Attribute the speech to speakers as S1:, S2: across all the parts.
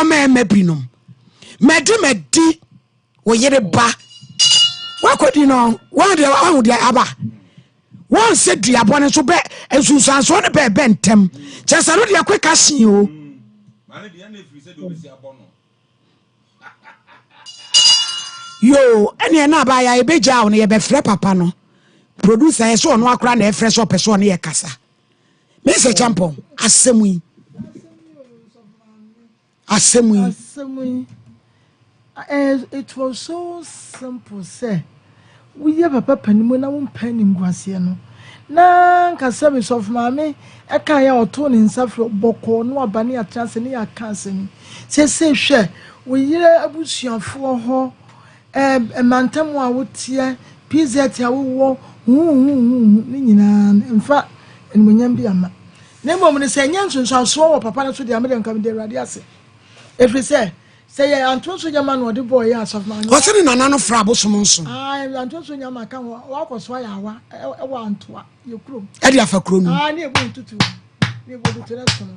S1: mmarima binom. Madi madi wo yere ba. Wakɔdi no wɔn deɛ ɔho deɛ aba. Wɔn sɛ duabɔ no nso bɛ nsunsuansoɔ no bɛɛbɛ ntɛm. Kyɛ sɛ no deɛ quick action o. Yoo ɛneɛ na abaayɛ a yɛbɛgyaa wo no yɛbɛfrɛ papa no. Producer yɛ sɛ ɔno akora na ɛfrɛ sɛ ɔpɛ sɛ ɔne yɛ kasa. Mese Champɔn, asɛm yi. Asɛm yi.
S2: Asɛm yi. Eh, it was so simple sɛ woyɛ papa panimu na wompɛ animguaseɛ no. Na nka sɛ mesɔfo maame ɛka yɛ a ɔtoo ne nsa frɛ bɔkɔɔ na waba ne yɛatena ase ne yɛaka asɛm yi. Seesei hwɛ wo yere abusuafoɔ hɔ, eh, mantam a woteɛ, PZ a wowɔ, huhuhuhuhu ne nyinaa no, mfa animuonyam bi amma. Na mmom no, sɛ ɛnyɛ nsunsuansoɔ wɔ papa no so deɛ, me deɛ nka meda Awurade ase. Ɛfiri sɛ, sɛ yɛ anto nso nyama na ɔde bɔɔ yɛ asɔfo ma no.
S1: Ɔsɛ ne nana no fra abosom nso.
S2: Ah, anto nso nyama ka ho, wakɔ so ayɛ awa ɛwɔ antoa yɛ kurom.
S1: Ɛde afa kuro no.
S2: Ah, ne ebu ntutu, ne ebu ntutu ne sono,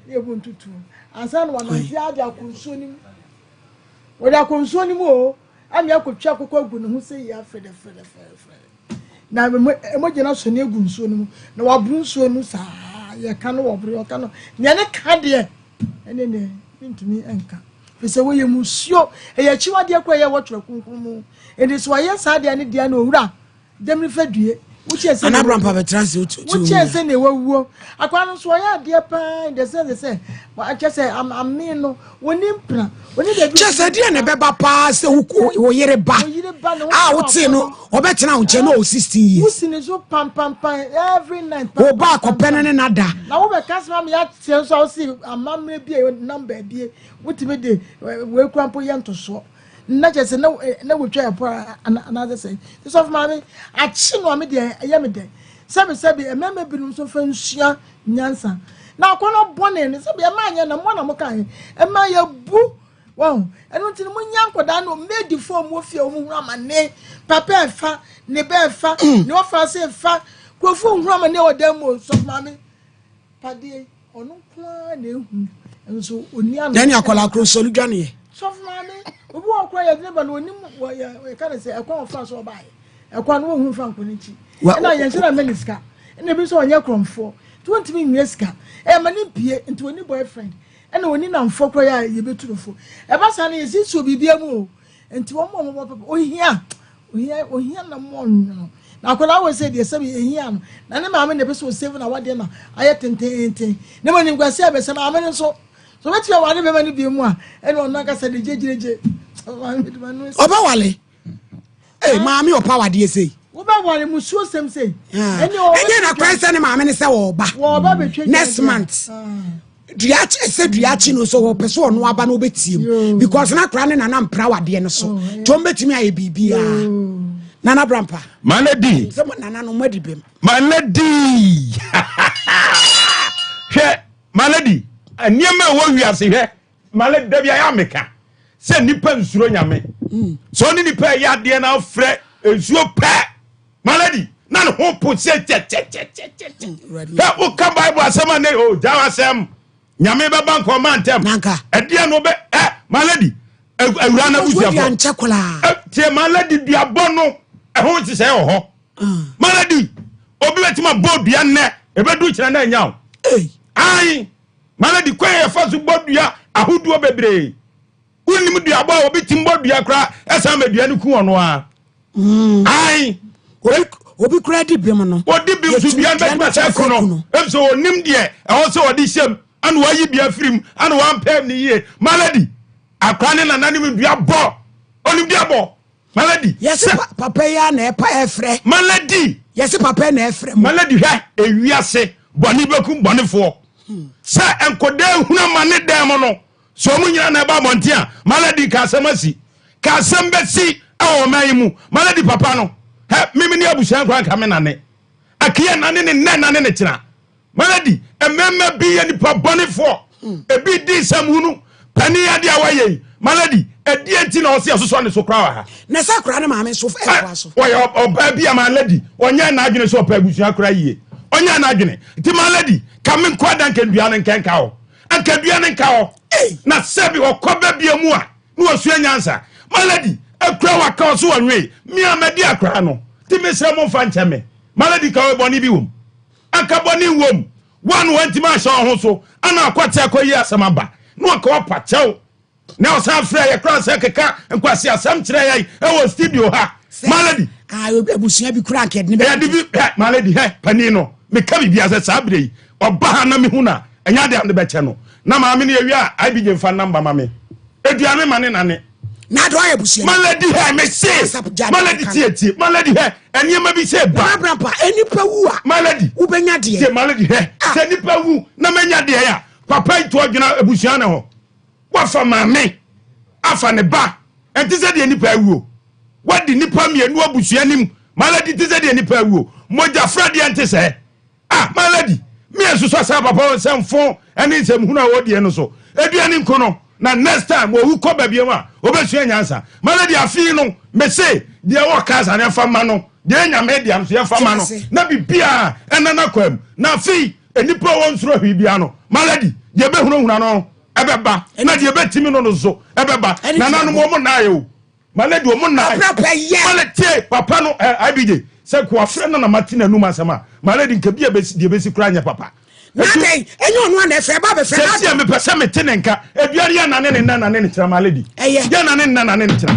S2: ne ebu ntutu. Ansa na wanante ade akɔ nsuo no mu. Wɔde akɔ nsuo no mu o, ɛna akɔtwa akokɔ agu ne ho sɛ yia frɛdɛfrɛdɛfrɛdɛ. Na mogya no asɔne agu nsuo no mu, na waboro nsuo no saa, yɛka no wɔboro, yɛka no, nea ne ka deɛ, ɛne ne mentumi nka. Firi sɛ wɔyɛ musuo, ɛyɛ akyiwadeɛ koraa ɛyɛ wɔ twerɛ kronkron mu. Enti sɛ wɔyɛ saa deɛ ne deɛ na owura Demiri fɛ due. Wokyɛ sɛ
S1: Nana Abraham bɛtena ase wotu
S2: tu. Wokyɛ sɛ na wawuo. Akwa no nso ɔyɛ adeɛ paa in the sense sɛ kyɛ sɛ ame no wɔni mpena wɔni baabi.
S1: Kyɛ sɛ deɛ na ɛbɛba paa sɛ wo yere ba a wotee no ɔbɛtena wo nkyɛn na ɔwɔ 16 years.
S2: Wosi ne so pampampan every night.
S1: Wo ba akɔpɛ no ne nada.
S2: Na wobɛka sɛ ma yɛateɛ nso a wosi amammerɛ bi a nam baabie wotumi de wei kura mpo yɛ ntosoɔ. Na kyerɛ sɛ na na wɔtwa ɛpo anaasɛ sɛ nti sɔfo maame akye no a me deɛ ɛyɛ me dɛ sɛbi sɛbi mmarima binom nso fa nsua nyansa na akɔnɔ bɔne no sɛbi ɛma anyɛ na mo na mo kan ɛma yɛbu wɔn ɛno nti no mo nya nkɔdaa no mmaadifoɔ mu ofie wɔn hunu amane papa ɛfa ne bɛ ɛfa ne ɔfa se ɛfa nkurɔfoɔ hunu amane wɔ dan mu sɔfo maame Padeɛ ɔno nko ara na ehu nso onni ano.
S1: Yanni akwadaa koro sɔre dwaneɛ.
S2: Sɔfo maame obi wɔ kora yɛde ne ba no onim wɔ yɛ yɛka ne sɛ ɛkwan ɔfa so ɔbaeɛ ɛkwan no wɔhu fa nkɔ n'akyi ɛna yɛn nhyɛ na mɛ ne sika ɛna ebi nso ɔnyɛ korɔmfoɔ nti wɔntumi nwie sika ɛma ne mpie nti wɔni boyfriend ɛna wɔni namfoɔ kora yɛ a yɛbɛtu no fo ɛba saa no yɛsi suo biribiara mu o nti wɔn a wɔbɔ papa ohia Ohia ohia na mo nwono. Na akwadaa wɔ sɛ deɛ sɛbi ehia no na ne maame na ɛpɛ sɛ ɔsave na wadeɛ na ayɛ tententen ne ma nim kwasi abɛsɛ maame no nso so ɔbɛtumi aware bɛma no bi mu a ɛna ɔno ankasa de gyegyegye.
S1: Ɔbɛwale ee maame ɔpa wadeɛ sei.
S2: Wobɛware musuo sɛm sei.
S1: Ɛnyɛ na kwan sɛ ne maame ne sɛ wɔba next month. Dua kye sɛ dua kye no nso wɔpɛ sɛ ɔno aba na ɔbɛtie mu because na akora ne nana mpra wadeɛ no so oh, nti ɔmbɛtumi ayɛ biribiaa nana brampa
S3: mana di
S1: sɛ mo nana no moadi bɛm
S3: mana di hwɛ mana di nneɛma ɛwɔ wiase hwɛ mana da bi ayɛ ameka sɛ nipa nsuro nyame mm. sɛ ɔne nipa ɛyɛ adeɛ na afrɛ nsuo pɛ Malady na ne ho po sɛ kyɛkyɛkyɛkyɛkyɛ. Hwɛ woka Bible asɛm a ne o oh, gyaw asɛm. Nyame bɛba nka ɔma ntɛm. Ɛdeɛ no bɛ ɛ Malady awura no abusuafo. Tie Malady duabɔ no ɛho nhyehyɛe wɔ hɔ. Ah. Malady obi bɛtumi abɔ dua nnɛ ɛbɛdu kyerɛ na ɛnya o. Ae Malady kwan yɛfa so bɔ dua ahodoɔ bebree. Wonim duabɔ a obi tim bɔ dua koraa ɛsan ma dua no ku ɔno a. Mm. Ae.
S1: Obi koraa di bem no.
S3: Odi bem so dua no bɛtumi asɛ ku no. Efisɛ onim deɛ ɛwɔ sɛ ɔde hyɛm ana wayi bia firim ana wampɛm ne yie. Malady akora ne nananom dua bɔ. Onim dua bɔ. Malady.
S1: Yɛse papa yi a na ɛpa ɛfrɛ.
S3: Malady.
S1: Yɛse papa na ɛfrɛ mo.
S3: Malady hwɛ ewiase bɔne bɛkum bɔnefoɔ. Hmm. Sɛ nkɔdaa hunu ama ne dan mu no. Sɛ wɔn nyinaa na ɛba abɔnten a, Malady ka asɛm asi. Ka asɛm bɛsi wɔ ɔman yi mu. Malady papa no, hɛ, mimi ne abusua nkora nka me nane. Akeɛ nane ne nnɛ nane ne kyena. Malady, mmarima bi yɛ nipa bɔnefoɔ. Ebi di nsɛm hunu. Panin adeɛ a wayɛ yi, Malady, ɛdeɛ nti na ɔsi ɛsosɔ ne so koraa wɔ ha.
S1: Na sɛ akora ne maame nso ɛtoa so.
S3: Ɔyɛ ɔbaa bi a Malady, ɔnyɛ n'adwene sɛ ɔpɛ abusua koraa yie. Ɔnyɛ n'adwene. Nti Malady, ka me nkɔ adanka dua no nkɛnka hɔ. Anka dua no nka hɔ. Na sɛbi ɔkɔ bɛbia mu a na wasua nyansa. Malady akura waka ɔso wɔnwe mea madi akora no nti mesrɛ mo mfa nkyɛ me. Malady ka wɔ bɔne bi wom, anka bɔne wom woa no wantimi ahyɛ wo ho so ana akɔte akɔyi asɛm aba na waka wapa kyɛw na ɔsan frɛ yɛ kora sɛ keka nkwasi asɛm kyerɛ yɛn ɛwɔ studio ha. Malady,
S1: abusua bi kura nkɛde ne
S3: bɛ bi hɛ. Malady, hɛ, panin no meka biribi asɛ saa berɛ yi ɔba ha na mehu na ɛnyɛ adeɛ a mede bɛkyɛ no na maame no yɛwie a IBJ mfa namba ma me aduane ma ne nane.
S1: Na de ɔyɛ abusua.
S3: Malady, hɛ, mese Malady, tie tie Malady, hɛ, ɛnneɛma bi sɛ ba.
S1: Nana Brampa, nipa wu a
S3: Malady,
S1: wobɛnya deɛ.
S3: Tie, Malady, hɛ, sɛ nipa wu na manya deɛ a papa yi to ɔdwena abusua ne ho wafa maame afa ne ba, ɛnte sɛ deɛ nipa awuo wadi nipa mmienu abusua nim. Malady, te sɛ deɛ nipa awuo mogya fra deɛ nte sɛ ah. Malady, mmea nso so asa papa nsɛmfo ɛne nsɛmhunu a wɔdeɛ no so aduane nko no na next time wɔwu kɔ baabi mu a wɔbɛsua nyansa. Malady, afei no mese deɛ wɔ kasa no yɛmfa ma no, deɛ Nyame deɛ nso yɛmfa ma no na biribiaa ɛna no akwa mu na afei nnipa a wɔnsoro hwee bia no. Malady, deɛ bɛhunahuna no ɛbɛba na deɛ bɛtimi no so ɛbɛba. Nananom wɔn nnaayɛ o. Malady, wɔn nnaayɛ. Malady, tie papa no ɛ IBJ sɛ kò afrɛ no na mate n'anum asɛm a. Malady, nka bi a bɛsi deɛ bɛsi kora nyɛ papa.
S1: Na dɛn ɛnyɛ ɔno ana ɛfɛ ɛba bɛfɛ?
S3: Sɛ tiɛ mepɛ sɛ mete ne nka aduane yɛ nane ne nna nane ne kyerɛ. Malady,
S1: ɛyɛ
S3: yɛ nane ne nna nane ne kyerɛ.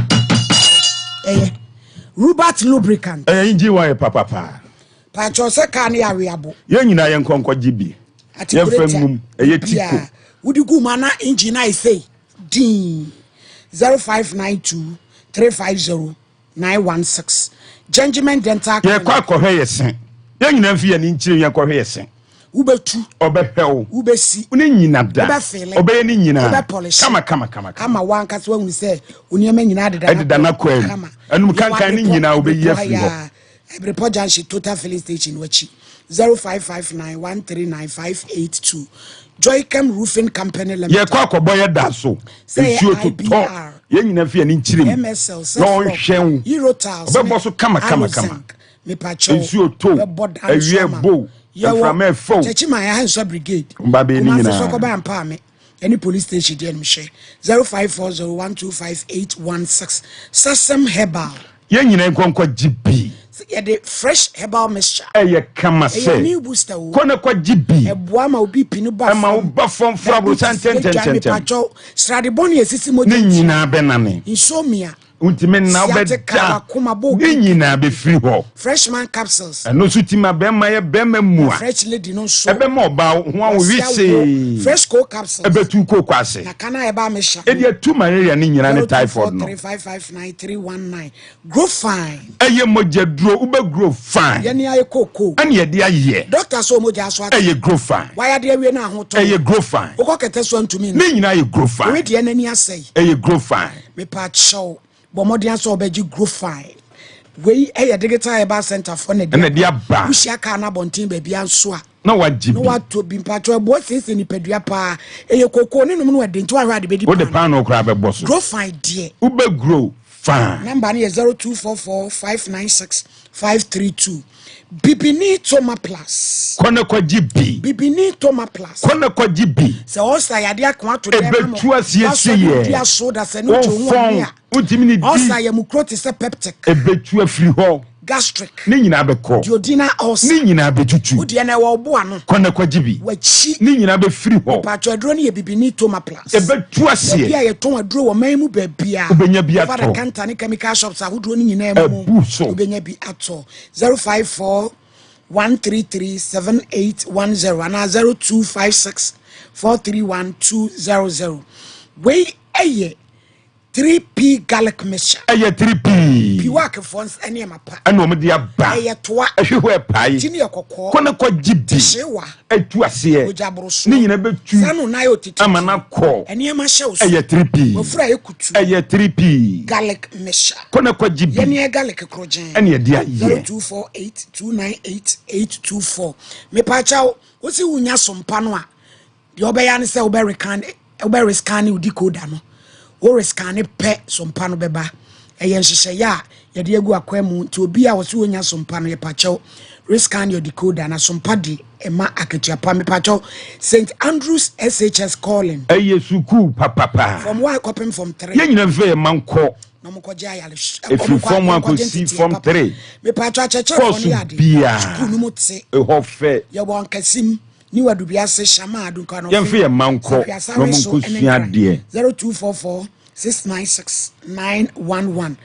S1: Ɛyɛ Rubat lubricant.
S3: Ɛyɛ engine wire papapaa.
S1: Pàtó sɛ kaa ne yɛ aweabo.
S3: Yɛn nyinaa yɛn nkɔnkɔ gye bi yɛmfa ngum ɛyɛ tiko.
S1: Wode gu mu ana engine ayɛ sei din. 0592 350 916, Gentleman Dental.
S3: Yɛkɔ akɔhwɛ yɛ se, yɛn nyinaa mfi yɛn nkyerɛ yɛn kɔhwɛ yɛ se.
S1: Wobɛtu.
S3: Ɔbɛhwɛ wo.
S1: Wobɛsi.
S3: Ne nyina da.
S1: Wobɛfele.
S3: Ɔbɛyɛ ne nyinaa.
S1: Wobɛpolish.
S3: Kama kama kama.
S1: Ama wankasa wahunu sɛ onneɛma nyinaa deda.
S3: Ɛdeda n'akwan mu. Ɛnum kankan ne nyinaa wobɛyi afiri hɔ.
S1: Ɛbrepɔ Junction, Total Filling Station wakyi. 0559139582, Joycam Roofing Company Limited.
S3: Yɛkɔ akɔbɔ yɛ da so. Nsuo totɔ, yɛn nyinaa fi yɛn nkyerɛ mu
S1: MSL
S3: na ɔnhwɛ wo.
S1: Eurotiles.
S3: Ɔbɛbɔ so kama kama kama.
S1: Mepakyɛw.
S3: Nsuo to, awia bo, mframa ɛfɛw.
S1: Kyɛkyi yɛ Ahensɔ Brigade.
S3: Mba bɛyɛ ne
S1: Kumasi
S3: nyinaa.
S1: Sɔkɔba Mpaame ɛne police station deɛ nom hyɛ 0540125816. Sasem Herbal.
S3: Yɛn nyinaa nkɔnkɔ gye bi.
S1: Yɛde fresh herbal mixture.
S3: Ɛyɛ kama.
S1: Ɛyɛ
S3: sɛ
S1: new booster o.
S3: Kɔ ne kɔ gye bi.
S1: Ɛboa ma obi pi no ba
S3: ɛma wo ba fam fura aborosan ntɛntɛntɛntɛm.
S1: Mepakyɛw, srade bɔne esisi mogya.
S3: Ne nyinaa bɛnane.
S1: Insomnia.
S3: Ntumi nna.
S1: Sciatica,
S3: wobɛda.
S1: Wakoma bɔ.
S3: Ne nyinaa bɛfiri hɔ.
S1: Freshman capsules.
S3: Ɛno nso ti ma bɛrima yɛ bɛrima mu a.
S1: Fresh Lady no nso.
S3: Ɛbɛma ɔbaa ho awo wesee.
S1: Fresh Co capsules.
S3: Ɛbɛtu kooko ase.
S1: Na kana ɛba mehyɛ.
S3: Ɛde atu malaria ne nyinaa ne typhoid no.
S1: 3559319, Grow Fine.
S3: Ɛyɛ mogya duro, wobɛ grow fine.
S1: Yɛne ayɛ kooko.
S3: Ɛne yɛde ayɛ.
S1: Doctor sɛ ɔmogya so ate.
S3: Ɛyɛ Grow Fine.
S1: Wayade awie no ahotɔ.
S3: Ɛyɛ Grow Fine.
S1: Wokɔ kɛtɛ so antumi
S3: ne nyinaa yɛ Grow Fine.
S1: Owe deɛ n'ani asɛe.
S3: Ɛyɛ Grow Fine.
S1: Mepa kyɛw, bɔ mmɔden asɛ ɔbɛgye Grow Fine. Wei ɛyɛ Digital Herbal Center foɔ na
S3: ɛna de aba.
S1: Wohyia kaa no abɔnten baabi nso a
S3: na wagye
S1: na
S3: bi.
S1: Watɔ bi. Mpatwɔ, ɛboɔ siesie nipadua paa. Ɛyɛ kokoo ne nom no ɛde nti wahwɛ ade bɛdi.
S3: Wode paano koraa bɛbɔ so.
S1: Grow Fine deɛ.
S3: Wobɛ grow fine.
S1: Number no yɛ 0244 596 532. Bibini Toma Plus.
S3: Kɔ ne kɔgye bi.
S1: Bibini Toma Plus.
S3: Kɔ ne kɔgye bi.
S1: Sɛ ɔsa yade ako ato dɛm.
S3: Ɛbɛtu asiesie yɛ.
S1: Dua so da sɛ ne wogye ho
S3: wofɔn
S1: ani a
S3: wontumi ne di.
S1: Ɔsa yɛ mu kuro te sɛ peptic.
S3: Ɛbɛtu afiri hɔ.
S1: Gastric.
S3: Ne nyinaa bɛkɔ.
S1: Duodenal ulcer.
S3: Ne nyinaa bɛtutu.
S1: Wodeɛ na ɛwɔ ɔbo ano.
S3: Kɔ ne kɔgye bi.
S1: Wakyi.
S3: Ne nyinaa bɛfiri hɔ.
S1: Patro, aduro no yɛ Bibini Toma Plus.
S3: Ɛbɛtu
S1: baabi
S3: aseɛ.
S1: A yɛtɔn aduro wɔ man mu baabia.
S3: Wobɛnya bi
S1: Over the
S3: atɔ.
S1: counter ne chemical shops ahodoɔ no nyinaa mu.
S3: Ɛbu so.
S1: Wobɛnya bi atɔ. 054 133 7810 anaa 0256 431 200. Wei ɛyɛ 3P Garlic Mixture.
S3: Ɛyɛ 3P.
S1: Piwakefoɔ nneɛma pa.
S3: Ɛna ɔmo de aba.
S1: Ɛyɛ toa.
S3: Ɛhwɛ hɔ ɛpae.
S1: Ti ne yɛ kɔkɔɔ.
S3: Kɔ ne kɔgye bi.
S1: Hyewa.
S3: Ɛtu aseɛ.
S1: Mogya borosoɔ.
S3: Ne nyinaa bɛtu.
S1: Saa no nan yɛ otete.
S3: Ama no akɔ.
S1: Nneɛma hyɛ wo so.
S3: Ɛyɛ 3P.
S1: Wafura yɛ kutu.
S3: Ɛyɛ 3P.
S1: Garlic Mixture.
S3: Kɔ ne kɔgye bi.
S1: Yɛne yɛ garlic korogyen.
S3: Ɛne yɛde ayɛ.
S1: 0248 298 824. Mepaakyɛw, wosi wonya sompa no a, deɛ ɔbɛyɛ ne sɛ wobɛrescan wo decoder no. Wo rescan pɛ, sompa no bɛba. Ɛyɛ nhyehyɛeɛ a yɛde agu akwan mu nti obi a ɔse ɔnya sompa no yɛpakyɛw rescan your decoder na sompa de ɛma akatua pa mepakyɛw St Andrews SHS calling.
S3: Ɛyɛ sukuu papapa.
S1: Form 1 kɔpem form 3.
S3: Yɛn nyinaa mfɛ yɛn mma nkɔ.
S1: Na ɔmo kɔgye ayare
S3: Ɛfiri form 1 kɔsi form 3.
S1: Mepakyɛw akyerɛkyerɛfoɔ no
S3: Kɔɔso
S1: yɛ ade.
S3: biara.
S1: Sukuu no mu te.
S3: Ɛhɔ fɛ.
S1: Yɛwɔ Ankasim, New Adubiase, Shama, Adunkwa
S3: Yɛmfa yɛn mma nkɔ na
S1: Sahwi
S3: ɔmo
S1: so
S3: nkɔ
S1: ne
S3: sua
S1: Nkran.
S3: adeɛ.
S1: 0244 696 911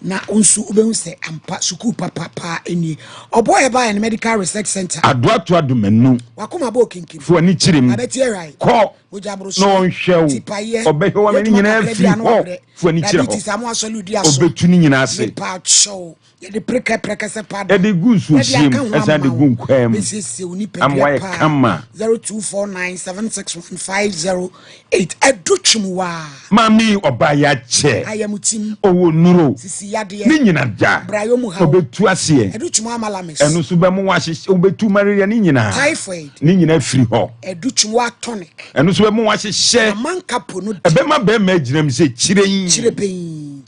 S1: na wo nso wobɛhu sɛ ampa sukuu papa paa nie. Ɔbɔ ɛbaeɛ no Medical Research Center.
S3: Adoato Adomanu.
S1: Wakoma bɔ okinkim.
S3: Fo ani kyerɛ mu.
S1: Abɛti awurae.
S3: Kɔ
S1: Mogya boro
S3: na
S1: so.
S3: ɔnhwɛ wo.
S1: Tipayɛ.
S3: Ɔbɛhwɛ wo ama ne
S1: Yɛtuma
S3: nyinaa
S1: kakra bi
S3: afiri
S1: ano
S3: hɔ.
S1: abrɛ.
S3: Fo ani kyerɛ hɔ.
S1: Diabetes ano asɔre odi aso.
S3: Ɔbɛtu ne nyinaa ase.
S1: Mepa kyɛw. Yɛde preka prɛkɛsɛ powder.
S3: Yɛde gu nsuohyie mu, ɛsan de gu nkwaa mu.
S1: Bɛsiesie wo nipadua
S3: Ama wayɛ
S1: paa.
S3: kama.
S1: 0249761508. Ɛdo twem waa.
S3: Maame yi ɔbaa yɛ akyɛ.
S1: Ayamutim.
S3: Ɔwɔ nnuro.
S1: Sisi yadeɛ.
S3: Ne nyina da.
S1: Brayɔ mu haw.
S3: Ɔbɛtu aseɛ.
S1: Ɛdo twem amalames.
S3: Ɛno nso bɛmo wahyehyɛ wobɛtu malaria ne nyinaa.
S1: Typhoid.
S3: Ne nyinaa firi hɔ.
S1: Ɛdo twem wa tonic.
S3: Ɛno nso bɛmo wahyehyɛ.
S1: Amanka po no di.
S3: Ɛbɛma bɛrima agyina mu sɛ kyerɛn.
S1: Kyerɛpɛn.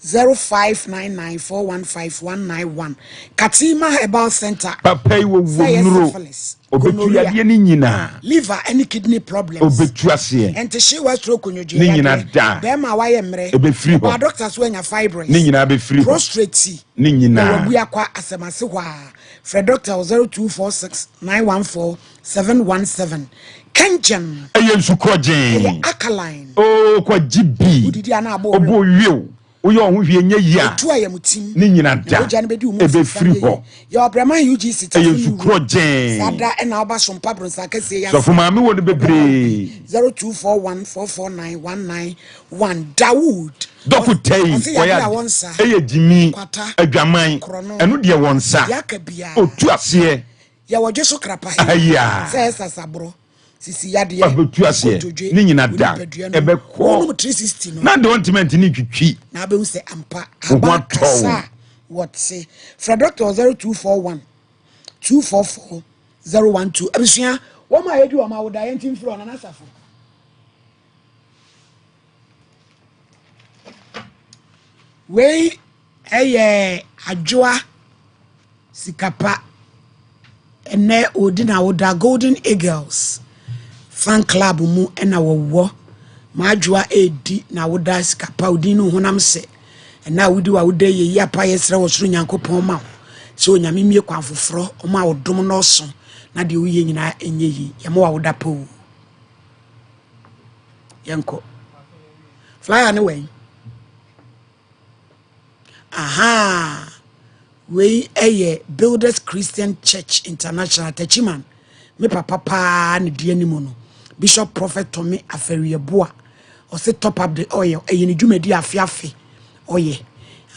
S1: 0599415191 Katima Herbal Center.
S3: Papa yi wɔ
S1: Sɛ yɛ
S3: nnuro.
S1: syphilis,
S3: Ɔbɛtu
S1: gonorrhea,
S3: yadeɛ ne nyinaa.
S1: liver ne kidney problems.
S3: Ɔbɛtu aseɛ.
S1: Ɛntehyewa stroke onyodwe
S3: Ne nyinaa
S1: yadeɛ.
S3: da.
S1: Bɛrima a wayɛ mmerɛ.
S3: Ɛbɛfiri hɔ.
S1: Ɔbaa doctor so anya fibroids.
S3: Ne nyinaa bɛfiri hɔ.
S1: Prostate.
S3: Ne nyinaa.
S1: Ɛwɔ Abuakwa asɛmase hɔ a. Frɛ doctor wɔ 0246 914 717. Kengen.
S3: Ɛyɛ nsu korɔgyee.
S1: Ɛyɛ alkaline.
S3: Oo kɔgye bi.
S1: Wodidi a na abɔ
S3: Ɔbɔ owie o. Woyɛ ɔho hwie nyɛ yie a.
S1: Etu ayamtim.
S3: Ne nyina da.
S1: Na mogya no bɛdi wo mu
S3: Ɛbɛfiri
S1: mfimfini
S3: hɔ.
S1: yie. Yɛ ɔbrɛman UGC
S3: Ɛyɛ
S1: tafo
S3: nsu
S1: ne wura.
S3: korɔgyee.
S1: Saa da ɛna woba Sompa Bronsa kɛseɛ yi ase.
S3: Sɔfo maame wɔ no bebree.
S1: 0241 449 191 Dawood.
S3: Dɔkota yi
S1: Ɔse
S3: wɔyɛ
S1: yadeɛ a
S3: ade.
S1: wɔnsa.
S3: Ɛyɛ gyimi.
S1: Kwata.
S3: Adwaman.
S1: Korɔno.
S3: Ɛno deɛ wɔnsa.
S1: Deɛ aka biara.
S3: Otu aseɛ.
S1: Yɛwɔ dwe so krapa he.
S3: Ayaa.
S1: Sɛ ɛsasaborɔ. Sisi yadeɛ.
S3: Ɔbɛtu aseɛ.
S1: Kotodwe.
S3: Ne nyina da.
S1: Onipadua no.
S3: Ɛbɛkɔ.
S1: Wonom 360 no.
S3: Na deɛ ɔntumi antumi ntwitwi.
S1: Na abɛhu sɛ ampa.
S3: Wo ho
S1: Aban
S3: atɔ wo.
S1: kasa a wɔte. Frɛ dɔkta wɔ 0241 244 012. Abusua, wɔn a yɛdi wɔn awoda yɛn ti mfiri ɔnana asafo. Wei ɛyɛ adwoa sikapa. Ɛnɛ ɔredi n'awoda Golden Eagles fan club mu ɛna wɔwɔ. Maadwoa ɛredi n'awoda sikapa odin no honam sɛ. Ɛnɛ a wodi w'awoda yi yɛyi apa yɛsrɛ wɔ soro Nyankopɔn ma wo. Sɛ Onyame mmie kwan foforɔ ɔma wo dom nɔɔso na deɛ woyɛ nyinaa ɛnyɛ yie. Yɛma w'awoda pa o. Yɛnkɔ. Flyer ne wɛn? Aha. Wei ɛyɛ Builders Christian Church International Techiman. Me papa paa ne di anim no. Bishop Prophet Tommy Afarieboa. Ɔse top up the oil. Ɛyɛ ne dwumadi afe afe. Ɔyɛ.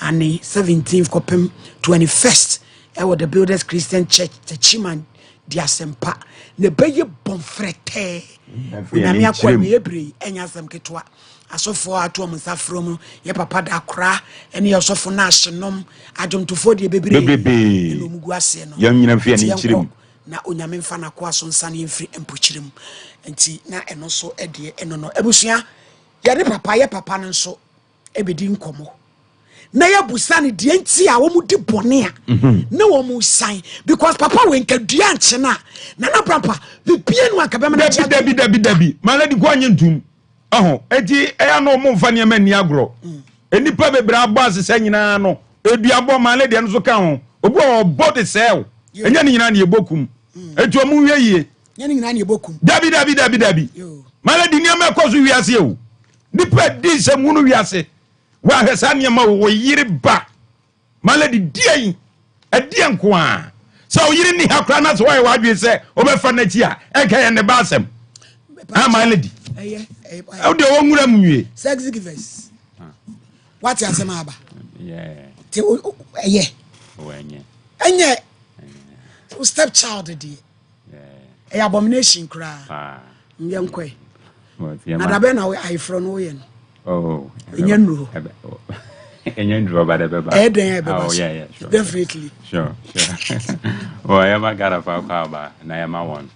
S1: Ane 17th kɔpem 21st ɛwɔ the Builders Christian Church Techiman di asɛmpa. Na ɛbɛyɛ bɔnfrɛtɛɛ. Onyame akɔ awie bere yi ɛnyɛ asɛm ketewa. Asɔfoɔ ato wɔn nsa frɛ mu yɛ papa da akora ɛne yɛ ɔsɔfo no ahyenom adwomtofoɔ deɛ bebree
S3: Bebree.
S1: ɛna ɔmu gu aseɛ no.
S3: Yɛn nyina mfi ani
S1: Nti
S3: nkyerɛ mu.
S1: yɛnkɔ na Onyame mfa n'akoa so nsa ne yɛmfiri mpokyerɛ mu. Nti na ɛno nso ɛdeɛ ɛno no. Abusua, yɛne papa yɛ papa no nso ɛbɛdi nkɔmmɔ. Na yɛbusa no deɛ nti a wɔn di bɔne a na wɔn san because papa wei nka dua nkye no a Nana Brampa bibie no anka bɛma no
S3: Dabi dabi dabi dabi. Maladi kɔ anye ntum. Ɔho eti ɛyɛ na ɔmo nfa nneɛma nni agorɔ. Nnipa bebree abɔ asesa nyinaa no. Edua bɔ maladi ɛno nso ka ho. Obi wɔ ɔbɔ de sɛɛw. Ɛnyɛ ne nyinaa na yɛbɔ kum. Eti ɔmo nwie yie.
S1: Nyɛ ne nyinaa na yɛbɔ kum.
S3: Dabi dabi dabi dabi. Maladi nneɛma ɛkɔ so wiase o. Nipa di nsɛm hunu wiase. Wahwɛ saa nneɛma wɔ yere ba. Maladi deɛ yi ɛdeɛ nko a. Sɛ ɔyere ni ha koraa na sɛ wɔayɛ w'adwene sɛ ɔbɛfa n'akyi a ɛnka yɛ ne ba asɛm. Ah maladi.
S1: Ɛyɛ
S3: Ɛwo deɛ wɔn nwura mu nwie.
S1: Sex givers. Wate asɛm aba.
S4: Yeah.
S1: Te ɛyɛ.
S4: Ɛnyɛ.
S1: Ɛnyɛ. Wo step child deɛ. Ɛyɛ abomination koraa.
S4: Paa.
S1: Nyɛ nkɔe.
S4: Na
S1: Na dabɛ na ayeforɔ no woyɛ no.
S4: Oh.
S1: Ɛnyɛ nnuro.
S4: Ɛnyɛ nnuro ba de bɛba.
S1: Ɛyɛ dɛn a ɛbɛba
S4: Oh,
S1: so.
S4: yeah, yeah, sure.
S1: Definitely.
S4: Sure, sure. Well, yɛma Ghana fa kɔ aba na yɛma wɔn.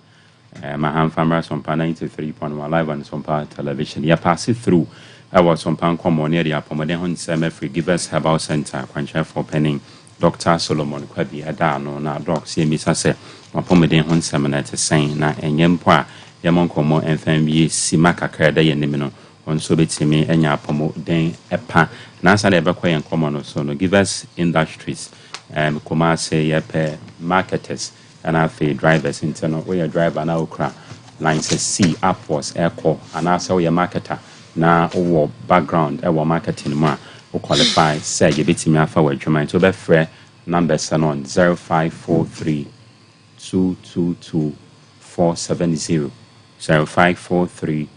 S4: Mahamfamra Sompa 93.1 live on Sompa Television. Yɛ pass it through. Ɛwɔ Sompa Nkɔmmɔ ne yɛde apɔmuden ho nsɛm afiri Givers Herbal Centre kwankyerɛfoɔ panin Dɔkta Solomon Kwabi ɛda ano. Na Doc, sɛ yɛmmisa sɛ wapɔmuden ho nsɛm no ɛte sɛn, na ɛnyɛ mpo a yɛmmɔ nkɔmmɔ ɛmfa nwie sima kakra ɛda yɛn anim no, wɔn nso bɛtumi anya apɔmuden ɛpa. Na ansa na yɛbɛkɔ yɛn nkɔmmɔ no so no, Givers Industries, Kumase, yɛpɛ marketers ɛna afei drivers. Nti no woyɛ driver na wokura license C upwards ɛkɔ, anaasɛ woyɛ marketer na wowɔ background ɛwɔ marketing mu a, wo qualify sɛ yɛbɛtumi afa wɔ adwuma. Nti wobɛfrɛ numbers no on 0543 222 470, 0543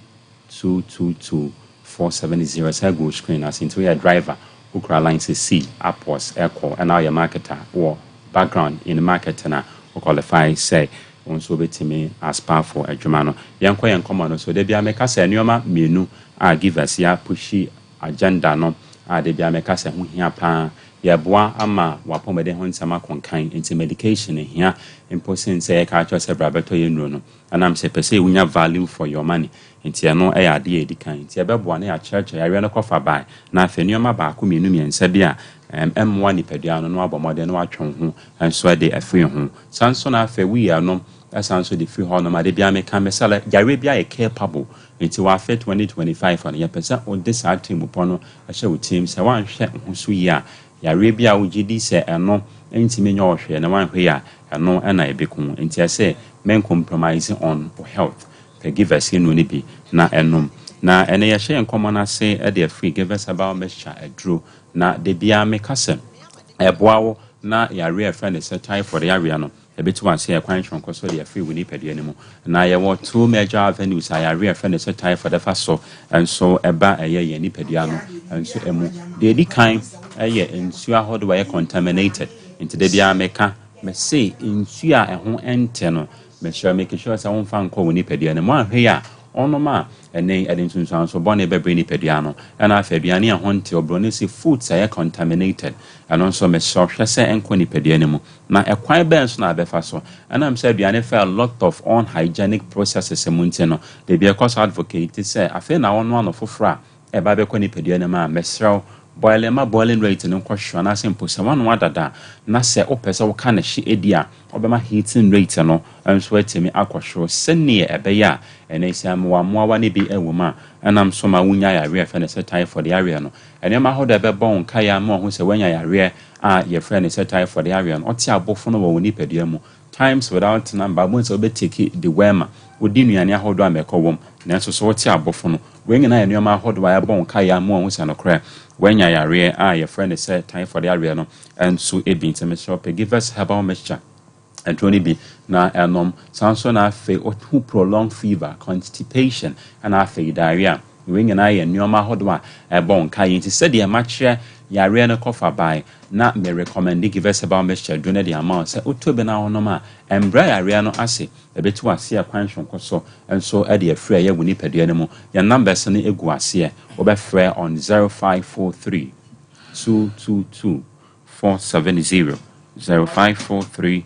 S4: 222 470. Sɛ gu screen ase. Nti woyɛ driver, wokura license C upwards ɛkɔ, ɛna woyɛ marketer, wɔ background in marketing a, wo qualify sɛ wo nso wobɛtumi aspire for adwuma no. Yɛnkɔ yɛn nkɔmmɔ no so. Da bia meka sɛ nneɛma mmienu a Givers yɛ apush agenda no a, da bia meka sɛ ho hia paa, yɛboa ama wapɔmuden ho nsɛm akɔnkan. Nti medication hia mpo sen sɛ yɛka akyerɛ sɛ bra bɛtɔ yɛ nnuro no, ɛnam sɛ pɛ sɛ wonya value for your money. Nti ɛno ɛyɛ adeɛ a ɛdi kan. Nti ɛbɛboa na yɛakyerɛkyerɛ yareɛ no kɔfa bae, na afei nneɛma baako, mmienu, mmiɛnsa bi a ɛmmoa nipadua no, na wabɔ mmɔden na watwe wo ho nso de afiri ho. Saa nso na afei woyɛ no ɛsan so de firi hɔ nom ade bia meka me sɛ yareɛ bi ayɛ capable. Nti wɔ 2025 no, yɛpɛ sɛ wode saa tirimupɔ no ɛhyɛ wo tirim sɛ woanhwɛ wo ho so yie a, yareɛ bi a wogye di sɛ ɛno ntumi nyɛ ɔhwɛ na woanhwɛ yi a, ɛno ɛna ɛbɛku. Nti ɛsɛ men compromise on your health. Pɛ Givers nnuro no bi na ɛnom. Na ɛnɛ yɛhyɛ yɛn nkɔmmɔ no ase de afiri Givers Herbal Mixture aduro. Na de biara meka sɛ ɛboa wo na yareɛ a ɛfrɛ no sɛ typhoid yareɛ no, ɛbɛtu ase ɛkwan soronko so de afiri wo nipadua no mu. Na yɛwɔ two major avenues a yareɛ a ɛfrɛ no sɛ typhoid ɛfa so nso ɛba ɛyɛ yɛn nipadua no nso mu. Deɛ ɛdi kan ɛyɛ nsuo ahodoɔ a ɛyɛ contaminated. Nti de biara meka mɛse nsuo a ɛho ɛnte no, mehyɛ make sure sɛ womfa nkɔ wo nipadua no mu. Ahwɛ yi a ɔnom a, ɛne ɛde nsunsuanso bɔne bɛbrɛ nipadua no. Ɛna afei aduane a ɛho nte, oburoni sɛ foods a ɛyɛ contaminated, ɛno nso mesrɛ hwɛ sɛ ɛnkɔ nipadua no mu. Na ɛkwan bɛn so na abɛfa so? Ɛnam sɛ aduane fa a lot of unhygienic processes mu nti no, debi ɛkɔ so advocate sɛ afei na wɔnoa no foforɔ a ɛba bɛkɔ nipadua no mu a, mesrɛ boiling ma boiling rate no nkɔ soro, anaasɛ mpo sɛ wanoa dada na sɛ wopɛ sɛ woka ne hye edi a, ɔbɛma heating rate no nso atumi akɔ soro, sɛneɛ ɛbɛyɛ a ɛnɛ sɛ mmoa mmoawa no bi wɔ mu a ɛnam so ma wonya yareɛ a yɛfrɛ no sɛ typhoid yareɛ no. Nneɛma ahodoɔ a ɛbɛbɔ wo nkaeɛ ama wo ho sɛ woanya yareɛ a yɛfrɛ no sɛ typhoid yareɛ no, ɔte abɔfo no wɔ wo nipadua mu times without number, wobɛhu sɛ wobɛtake dewormer, wodi nnuane ahodoɔ a mɛkɔ wɔm, nanso so wote abɔfo no. Wei nyinaa yɛ nneɛma ahodoɔ a ɛbɔ wo nkaeɛ ama wo ho sɛ nokorɛ woanya yareɛ a yɛfrɛ no sɛ typhoid yareɛ no nso ebi. Nti mesrɛ, pɛ Givers Herbal Mixture aduro no bi na ɛnom. Saa nso na afei wohu prolonged fever, constipation, ɛna afei diarrhea. Wei nyinaa yɛ nneɛma ahodoɔ a ɛbɔ wo nkaeɛ. Nti sɛdeɛ makyerɛ yareɛ no kɔfa bae na me recommend Givers Herbal Mixture aduro no de ama wo sɛ wotɔ bi na wonom a, ɛmbrɛ yareɛ no ase, ɛbɛtu aseɛ kwan sonko so nso de afiri ɛyɛ wo nipadua no mu. Yɛn numbers no egu aseɛ. Wobɛfrɛ on 0543 222 470, 0543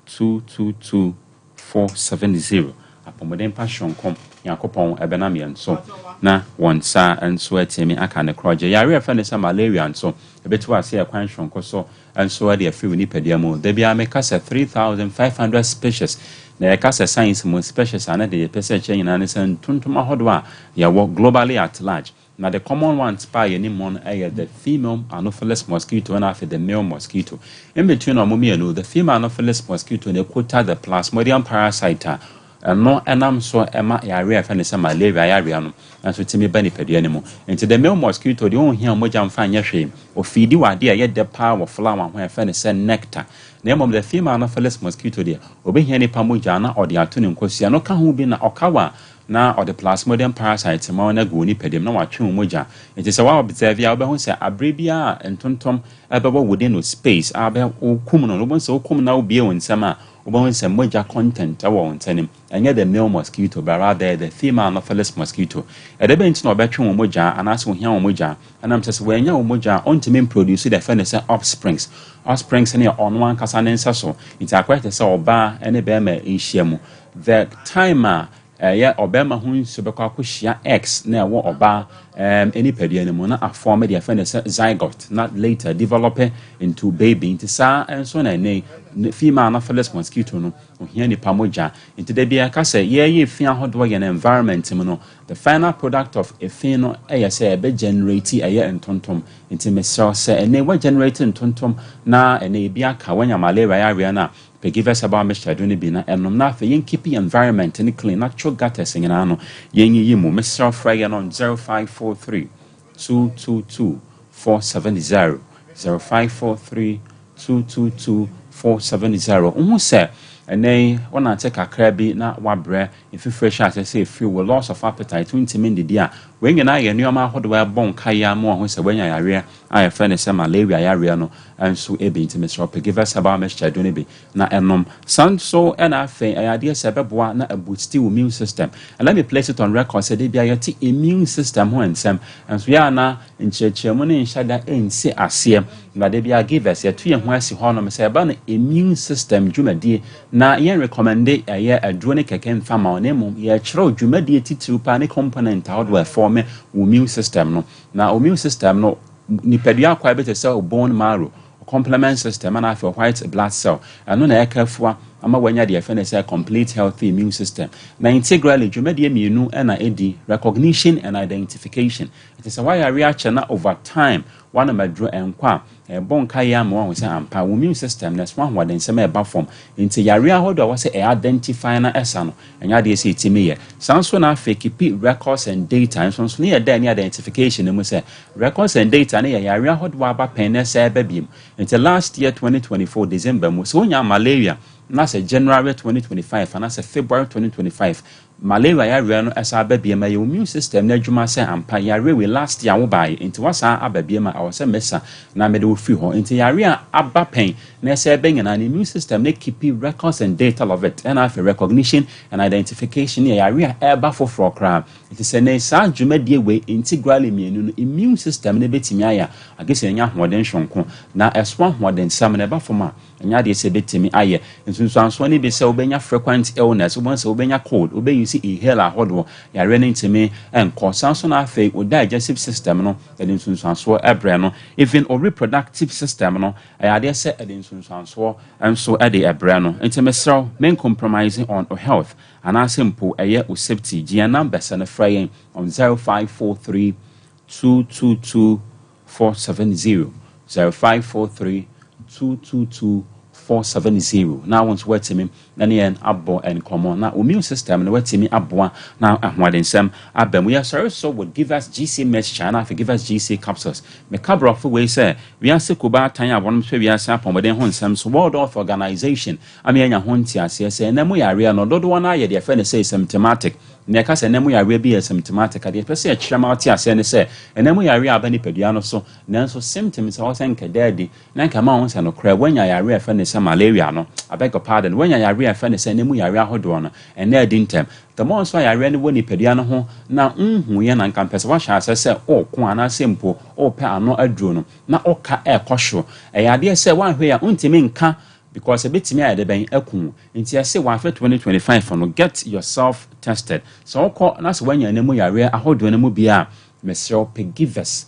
S4: 222 470. Apɔmuden pa soronko, Nyankopɔn ɛbɛnam yɛn so na wɔn nsa nso atumi aka ne korɔgye. Yare a ɛfɛ no sɛ malaria nso, ɛbɛtu ase ɛkwan soronko so nso de afiri wo nipadua mu. Da biara meka sɛ 3500 species. Na yɛka sɛ science mu species a, ne de yɛpɛ sɛ ɛkyerɛ nyinaa ne sɛ ntontom ahodoɔ a yɛwɔ globally at large. Na the common ones pa yɛ ne mu no ɛyɛ the female Anopheles mosquito ɛna afei the male mosquito. In between ɔmo mmienu, the female Anopheles mosquito na ɛkota the Plasmodium parasite a ɛno ɛnam so ɛma yareɛ a yɛfrɛ no sɛ malaria yareɛ no nso tumi ba nipadua no mu. Nti the male mosquito deɛ, ɔnhia mogya mfa nyɛ hwee, ofeedi wɔ adeɛ a ɛyɛ dɛ paa wɔ flower ho a yɛfrɛ no sɛ nectar. Na mmom the female Anopheles mosquito deɛ, obɛhia nipa mogya na ɔde ato ne nkosua no ka ho bi, na ɔka wɔ a, na ɔde Plasmodium parasite ma wɔn agu wɔ nipadua mu na watwe wɔn mogya. Nti sɛ wa observe a, wobɛhu sɛ abere biara ntontom ɛbɛwɔ within no space a bɛ wokum no, wobɛhu sɛ wokum na wobie wɔn nsam a, wobɛhu sɛ mogya content ɛwɔ wɔn nsa nim. Ɛnyɛ the male mosquito but rather the female Anopheles mosquito. Ɛdɛ bɛn nti na ɔbɛtwe wɔn mogya anaasɛ ohia wɔn mogya? Ɛnam sɛ wɔanya wɔn mogya a, ɔntumi mproduce deɛ fɛ ne sɛ offsprings. Offsprings ne yɛ ɔno ankasa ne nsa so. Nti akɔyɛ te sɛ ɔbaa ne bɛrima nhyia mu, the time a ɛyɛ ɔbɛrima ho nsuo bɛkɔ akɔhyia eggs na ɛwɔ ɔbaa Nipadua no mu na aform deɛ yɛfrɛ no sɛ zygote na later develop into baby. Nti saa nso na ɛnɛ female Anopheles mosquito no ohia nipa mogya. Nti da biara ka sɛ yɛyɛ fi ahodoɔ yɛn environment mu no, the final product of efi no ɛyɛ sɛ ɛbɛ generate ɛyɛ ntontom. Nti mesrɛ sɛ ɛnɛ wɔ generate ntontom na ɛnɛ ebi aka wɔnya malaria yareɛ no a, pɛ Givers Herbal Mixture do no bi na ɛnom. Na afei yɛn keep environment ne clean na cho gutters nyinaa no yɛnyiyi mu. Mesrɛ, frɛ yɛn on 0543 222 470, 0543 222 470. Wohu sɛ ɛnɛ wɔnante kakra bi na wabrɛ, mfifire hyɛ ase sɛ efiri wɔ, loss of appetite, ntumi ndidi a, wɔn nyinaa yɛ nneɛma ahodoɔ a ɛbɔ nkaeɛ ama wɔn ho sɛ wɔanya yareɛ a yɛfrɛ no sɛ malaria yareɛ no nso ebi. Nti mesrɛ, pɛ Givers Herbal Mixture do no bi na ɛnom. Saa nso ɛna afei ɛyɛ adeɛ sɛ ɛbɛboa na ɛboost wo immune system. And let me place it on record sɛ de bia yɛte immune system ho nsɛm nso yɛ ana nkyerɛkyerɛmu ne nhyɛ da nsi aseɛ, na de bia Givers yɛto yɛn ho asi hɔnom sɛ ɛba no immune system dwumadie na yɛn recommend ɛyɛ aduro ne kɛkɛ mfa ma wo, na mmom yɛkyerɛw dwumadie titiriw paa ne component ahodoɔ ɛform wo immune system no. Na immune system no, nipadua akwa bi te sɛ bone marrow, complement system, ɛna afei white blood cell, ɛno na ɛka afua ama wanya deɛ yɛfrɛ no sɛ complete healthy immune system. Na integrally, dwumadie mmienu ɛna ɛdi: recognition and identification. Ɛte sɛ wayare akyɛ na over time wanom aduro ɛnkɔ a, ɛbɔ nka yɛ ama wahu sɛ ampa wo immune system na ɛso ahoɔdensɛm a ɛba fam. Nti yare ahodoɔ a wɔsɛ ɛyɛ identify na ɛsa no, ɛnyɛ adeɛ sɛ ɛtumi yɛ saa. Nso na afei keep records and data nso ne yɛ dɛ ne identification no mu sɛ records and data ne yɛ yare ahodoɔ aba pɛn na ɛsɛ ɛba biem. Nti last year 2024 December mu sɛ wonya malaria na sɛ January 2025 anaasɛ February 2025 malaria yareɛ no ɛsa aba biem a, yɛ immune system no adwuma sɛ ampa yareɛ wei last year wobaeɛ, nti wasan aba biem a, ɛwɔ sɛ mɛsa na mede wo firi hɔ. Nti yareɛ a aba pɛn na ɛsɛ ɛbɛ nyinaa no, immune system no keep records and data of it. Ɛna afei recognition and identification yɛ yareɛ a ɛba foforɔ koraa. Nti sɛ ne saa dwumadie wei integrally mmienu no immune system no bɛtumi ayɛ a, agye sɛ ɛnya ahoɔden sononko na ɛso ahoɔdensɛm no ɛba fam a, ɛnyɛ adeɛ sɛ ɛbɛtumi ayɛ. Nsunsuansoɔ no bi sɛ wobɛnya frequent illness, wobɛhu sɛ wobɛnya cold, wobɛyi sɛ inhaler ahodoɔ, yareɛ no ntumi nkɔ. San so no afei wo digestive system no, ɛde nsunsuansoɔ ɛbrɛ no. Even o reproductive system no, ɛyɛ adeɛ sɛ ɛde nsunsuansoɔ nso ɛde ɛbrɛ no. Nti mesrɛ, men compromising on your health anaasɛ mpo ɛyɛ wo safety. Gye yɛn numbers no, frɛ yɛn on 0543 222 470, 0543 222 470, na wɔn nso wɔatumi na ne yɛn abɔ nkɔmmɔ na immune system no watumi aboa na ahoɔdensɛm aba mu. Yɛsɔre so with Givers GC Mixture na afei Givers GC Capsules. Meka borɔfo wei sɛ wiase kubaatan a wɔnom hwɛ wiase apɔmuden ho nsɛm so, World Health Organization, ama yɛanya ho nteaseɛ sɛ ɛnɛ mu yareɛ no dodoɔ no ayɛ deɛ yɛfrɛ no sɛ symptomatic. Na yɛka sɛ ɛnɛ mu yareɛ bi yɛ symptomatic adeɛ pɛ sɛ yɛkyerɛ ma wote aseɛ ne sɛ ɛnɛ mu yareɛ aba nipadua no so, nanso symptoms a wɔsɛ nkɛda adi na nka ma wo sɛ nokorɛ woanya yareɛ a ɛfrɛ no sɛ malaria no, I beg your pardon, woanya yareɛ a ɛfrɛ no sɛ ɛnɛ mu yareɛ ahodoɔ no ɛnɛ adi ntɛm. The more nso a yareɛ no wɔ nipadua no ho na nhuiɛ na nka mpɛ sɛ woahyɛ asɛ sɛ ɔɔko anaasɛ mpo ɔɔpɛ ano aduro no na ɔka ɛɛkɔ soro, ɛyɛ adeɛ sɛ woanhwɛ a wontumi nka because ebetumi ayɛ de bɛn aku. Nti ɛsɛ wɔ 2025 no, get yourself tested. Sɛ wokɔ na sɛ woanya ne mu yareɛ ahodoɔ no mu bi a, mesrɛ, pɛ Givers,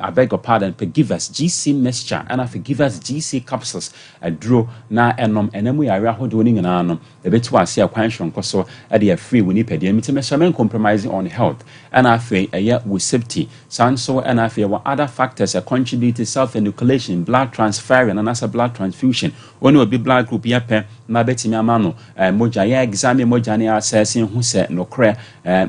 S4: I beg your pardon, pɛ Givers GC Mixture ɛna afei Givers GC Capsules aduro na ɛnom. Ɛnam mu yare ahodoɔ no nyinaa no ɛbɛtu ase a kwan soronko so ɛde afiri wɔ nipadua mu. Nti mesrɛ, men compromising on health ɛna afei ɛyɛ wo safety. Saa nso ɛna afei ɛwɔ other factors a contribute to self inoculation, blood transferring anaasɛ blood transfusion. Wɔne obi blood group yɛ pɛ na bɛtumi ama no mogya. Yɛ examine mogya no, yɛ assess ho sɛ nokorɛ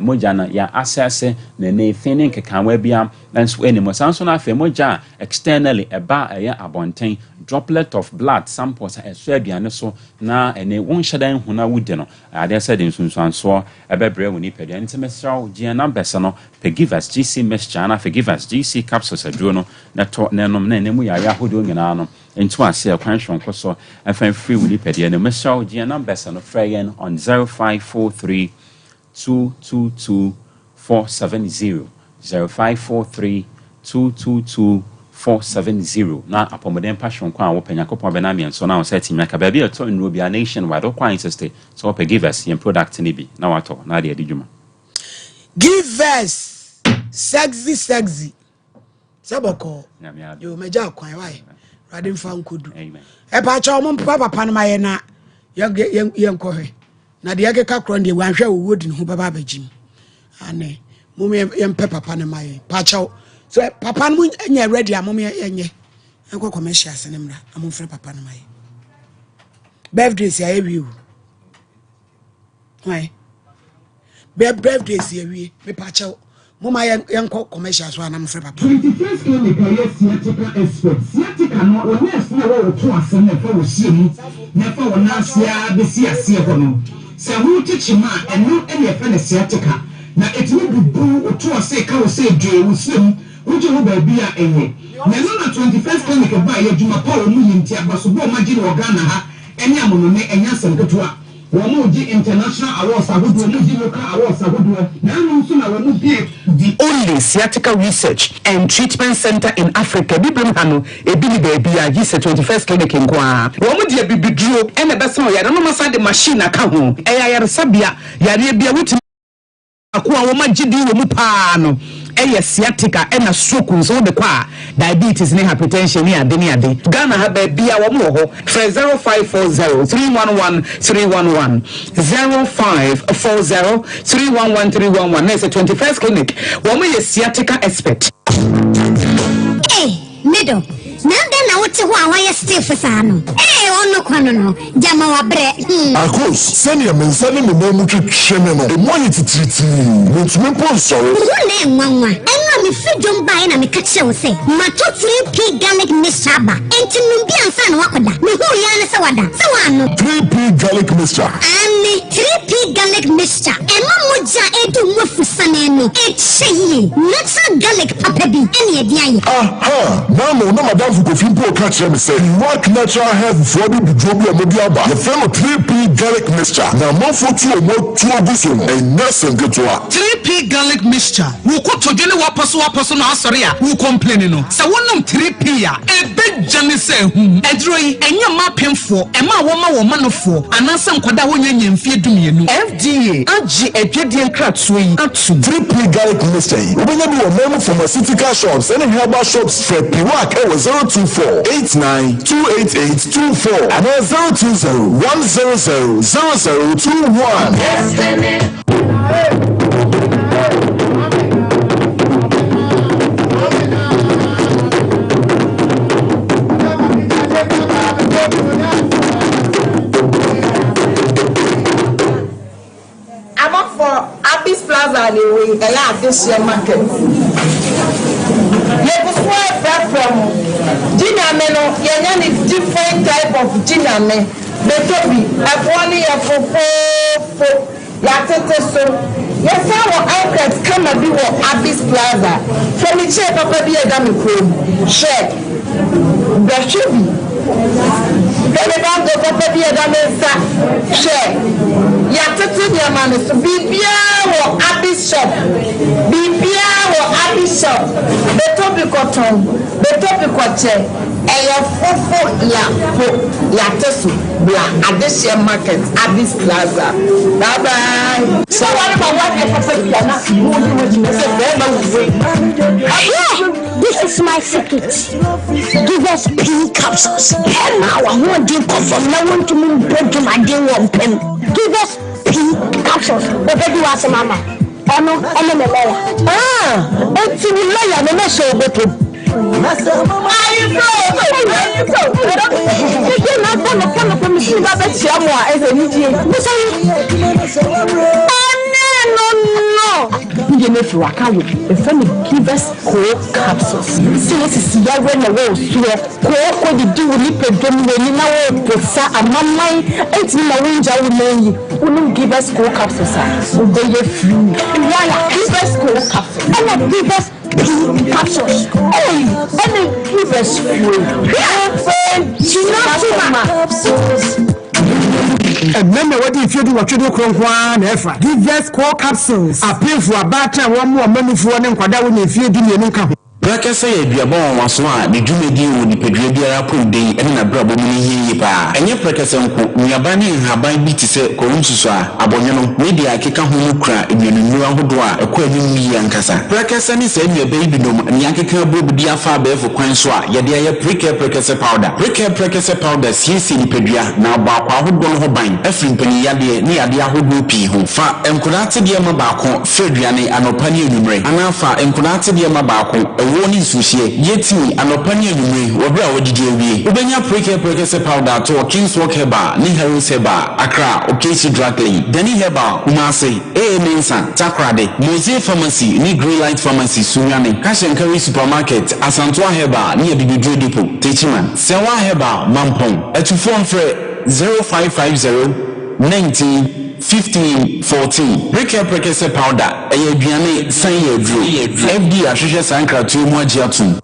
S4: mogya no yɛ assess na ne fi ne nkekawa bia nso anim. Saa nso no afei mogya a externally ɛba a ɛyɛ abɔnten, droplet of blood samples a ɛsɔ aduane so na ɛne wonhyɛ dan hu na wodi no, adeɛ sɛ de nsunsuansoɔ ɛbɛbrɛ wo nipadua. Nti mesrɛ wo, gye numbers no, pɛ Givers GC Mixture na afei Givers GC Capsules aduro no na tɔ na ɛnom na ɛne mu yare ahodoɔ nyinaa no nto ase ɛkwan soronko so ɛfa firi wo nipadua no. Mesrɛ wo, gye numbers no, frɛ yɛn on 0543 222 470, 0543 222 470, na apɔmuden pa soronko a wopɛ, Nyankopɔn bɛna mmiɛnso na wo sɛ atumi aka baabi a ɛtɔ nnuro bia nationwide. Wokɔ insist sɛ wopɛ Givers yɛn product no bi na watɔ na ade adi dwuma.
S1: Givers Sexy sexy. Sɛ bɔkɔɔ. Yo magya kwan wae. Awurade mfa nkodu. Ɛpa kyɛw mo mpa papa no ma yɛ na yɛnkɔhwɛ. Na deɛ ɛkeka korɔ no deɛ wanhwɛ a owuo de ne ho bɛba abɛgye mu. Ane mom yɛmpɛ papa no ma yɛn. Pakyɛw sɛ papa no mo nyɛ ready a mom yɛnyɛ. Yɛnkɔ commercial ase no mmra na momfrɛ papa no ma yɛn. Birthday si ayɛ wie o. Hwan? Birthday si awie. Mepakyɛw moma yɛnkɔ commercial so a na mofrɛ papa.
S5: 21st Clinic a ɛyɛ sciatica expert. Sciatica no, wo nerves no a ɛwɔ wo to ase no a ɛfa wo hyia mu na ɛfa wo nan ase ara bɛsi aseɛ hɔ no, sɛ ɛho kyekyem a, ɛno na yɛfrɛ no sciatica. Na ɛtumi bubu wo to ase ka wo sɛ dwee wo hyia mu, wogye ho baabi a ɛnyɛ. Na ɛno na 21st Clinic baeɛ, adwuma pa a wɔyɛ nti, abasobɔ a wɔagye no wɔ Ghana ha ne amonone, ɛnyɛ asɛm ketewa. Wɔregye international awards ahodoɔ, wɔregye local awards ahodoɔ, na ɛno nso na wɔbue
S6: The only sciatica research and treatment centre in Africa, Abibirem ha no, ebi nni baabiara gye sɛ 21st Clinic nko ara. Wɔn de abibiduro na ɛbɛsa wo yareɛ na wɔasan de machine aka ho. Ɛyɛ ayaresabea, yareɛ biara wotumi. Baako a wɔagye din wɔ mu paa no yɛ sciatica ɛna stroke nso wode kɔ a diabetes ne hypertension ne ade ne ade. Ghana ha baabiara wɔn wɔ hɔ. Frɛ 0540 311 311, 0540 311 311 na ɛsɛ 21st Clinic wɔn yɛ sciatica expert.
S7: Ei, me dɔ, na adɛn na wote hɔ a woayɛ stiff saa no? Ei, ɔno kwa no no, gyama wabrɛ, hmm.
S8: Akos, sɛnea me nsa ne me nan mu twetwe me no, emu ayɛ titiritii, mintumi mpo nsɔre.
S7: Wo ho na ɛnwanwa. Ɛno a mefiri dwom baeɛ na meka kyerɛɛ wo sɛ matɔ 3P garlic mixture aba, enti nom bi ansa na woakɔda. Mehuu yi ara ne sɛ wada. Sɛ woannom.
S8: 3P garlic mixture.
S7: Aane, 3P garlic mixture. Ɛma mogya a ɛredi wo mu afusane no kyɛ yie. Natural garlic papa bi na yɛde ayɛ.
S8: Aha! N'ano na m'adamfo Kofi mpo reka kyerɛ me sɛ Iraq Natural Health foɔ de biduro bi a wɔde aba, yɛfrɛ no 3P Garlic Mixture, na amanfoɔ tu wɔn atuo gu so no, ɛnyɛ asɛm ketewa.
S9: 3P Garlic Mixture, Wo kotodwe ne w'apɔso w'apɔso no asɔre a wo complaini no, sɛ wonom 3P a, ɛbɛgyane sɛ ahum. Aduro yi, ɛnyɛ mma apemfoɔ, ɛma a wɔma wɔn manofoɔ, anaasɛ nkwadaa a wɔnnya nnya mfeɛ dumienu.
S6: FDA agye adwadie nkratoɔ yi atom.
S8: 3P Garlic Mixture yi, wobɛnya bi wɔ man mu pharmaceutical shops ne herbal shops. Frɛ Piwak wɔ 024 89 288 24 anaa 020 100 0021.
S10: Abɔfoɔ, Abis Plaza na ɛwɔ yi, ɛyɛ adehyeɛ market. Yɛgu so refrɛfrɛ mo. Gye Nyame no, yɛanya no different type of Gye Nyame. Bɛtɔ bi, ɛboɔ no yɛ fofoofo. Yɛatete so. Yɛsan wɔ ankret kama bi wɔ Abis Plaza. Hwɛ me chair papa bi a ɛda me kɔn mu. Hwɛ. Bɛhwɛ bi. Hwɛ me bangle papa bi a ɛda me nsa. Hwɛ. Yɛatete nneɛma no so. Biribiara wɔ Abis shop. Biribiara wɔ Abis shop. Bɛtɔ bi kɔtɔn. Bɛtɔ bi kɔkyɛ. Ɛyɛ fofo ya fo yate so bla adehyeɛ market Addis plaza bye bye.
S11: Sɛ ware ma w'adeɛ papa bi a na wo ne w'akyi na sɛ bɛɛma wo wei.
S7: Hwɛ! This is my secret. Give us pee capsules. Ɛma w'ahoɔden kɔ fam na wontumi mbɔ dwumaden wɔ mpam. Give us pee capsules. Obedi w'asɛm ama. Ɔno ne me lɔya.
S11: Ah, enti wo lɔya no na hyɛ wo bɔtɔ mu. Givers Coal Capsules. Sɛ wosisi yareɛ na ɛwɔ wo soɔ, kooko didi wo nipadua mu w'ani na woreposa amaman ntumi ma wongya wo nan yi, wonom Givers Coal Capsules a, wobɛyɛ free.
S7: Wala
S11: Givers Coal Capsules.
S7: Ɛna Givers P Capsules.
S11: Ei, ɛna Givers fuel.
S7: Hwɛ! Gyina so ma.
S12: Mmarima a wɔadi mfeɛ dunwɔtwe de korɔ nko ara na ɛfa Givers Core Capsules. Apemfoɔ, abaatan a wɔmmoa mmanufoɔ ne nkwadaa a wɔnnya mfeɛ dumienu nka ho.
S13: Prɛkɛsɛ yɛ aduaba nwanwaso a ne dwumadi wɔ nipadua biara apɔmuden ne n'abrabɔ mu no hia yie paa. Ɛnyɛ prɛkɛsɛ nko, nnuaba ne nhaban bi te sɛ kwawu-nsusuaa, abɔnwono, ne deɛ ɛkeka ho no kura nnuanennuro ahodoɔ a ɛkɔ anim yie ankasa. Prɛkɛsɛ ne saa nnuaba yi binom na yɛakeka abom de afa abɛɛfo kwan so a yɛde ayɛ Prekɛ Prɛkɛsɛ Powder. Prekɛ Prɛkɛsɛ Powder siesie nipadua na abɔ akwaa ahodoɔ no ho ban afiri mpaninyadeɛ ne yadeɛ ahodoɔ pii ho. Fa nkwadaa atedeɛ ma baako Fa aduane anɔpa ne anwummere, anaa fa nkwadaa atedeɛ ma baako, ɛwoɔ ne nsuohyeɛ. Yɛ tii anɔpa ne anwummere wɔ berɛ a woadidi awie. Wobɛnya Prekɛ Prɛkɛsɛ Powder atɔ wɔ Kingswalk Herbal ne Harrods Herbal, Accra, Okaisi Drug Lane, Dani Herbal, Kumasi, AA Mensah, Takoradi, Mosey Pharmacy ne Greylight Pharmacy, Sunyani, Cash and Carry Supermarket, Asantoa Herbal ne Abibiduro Depot, Techiman, Sɛwa Herbal, Mampong. Atufoɔ mfrɛ 0550 19 15 14 Prekɛ Prekɛsɛ powder ɛyɛ aduane san yɛ aduro. FDA ahwehwɛ saa nkratoɔ yi mu agye atom.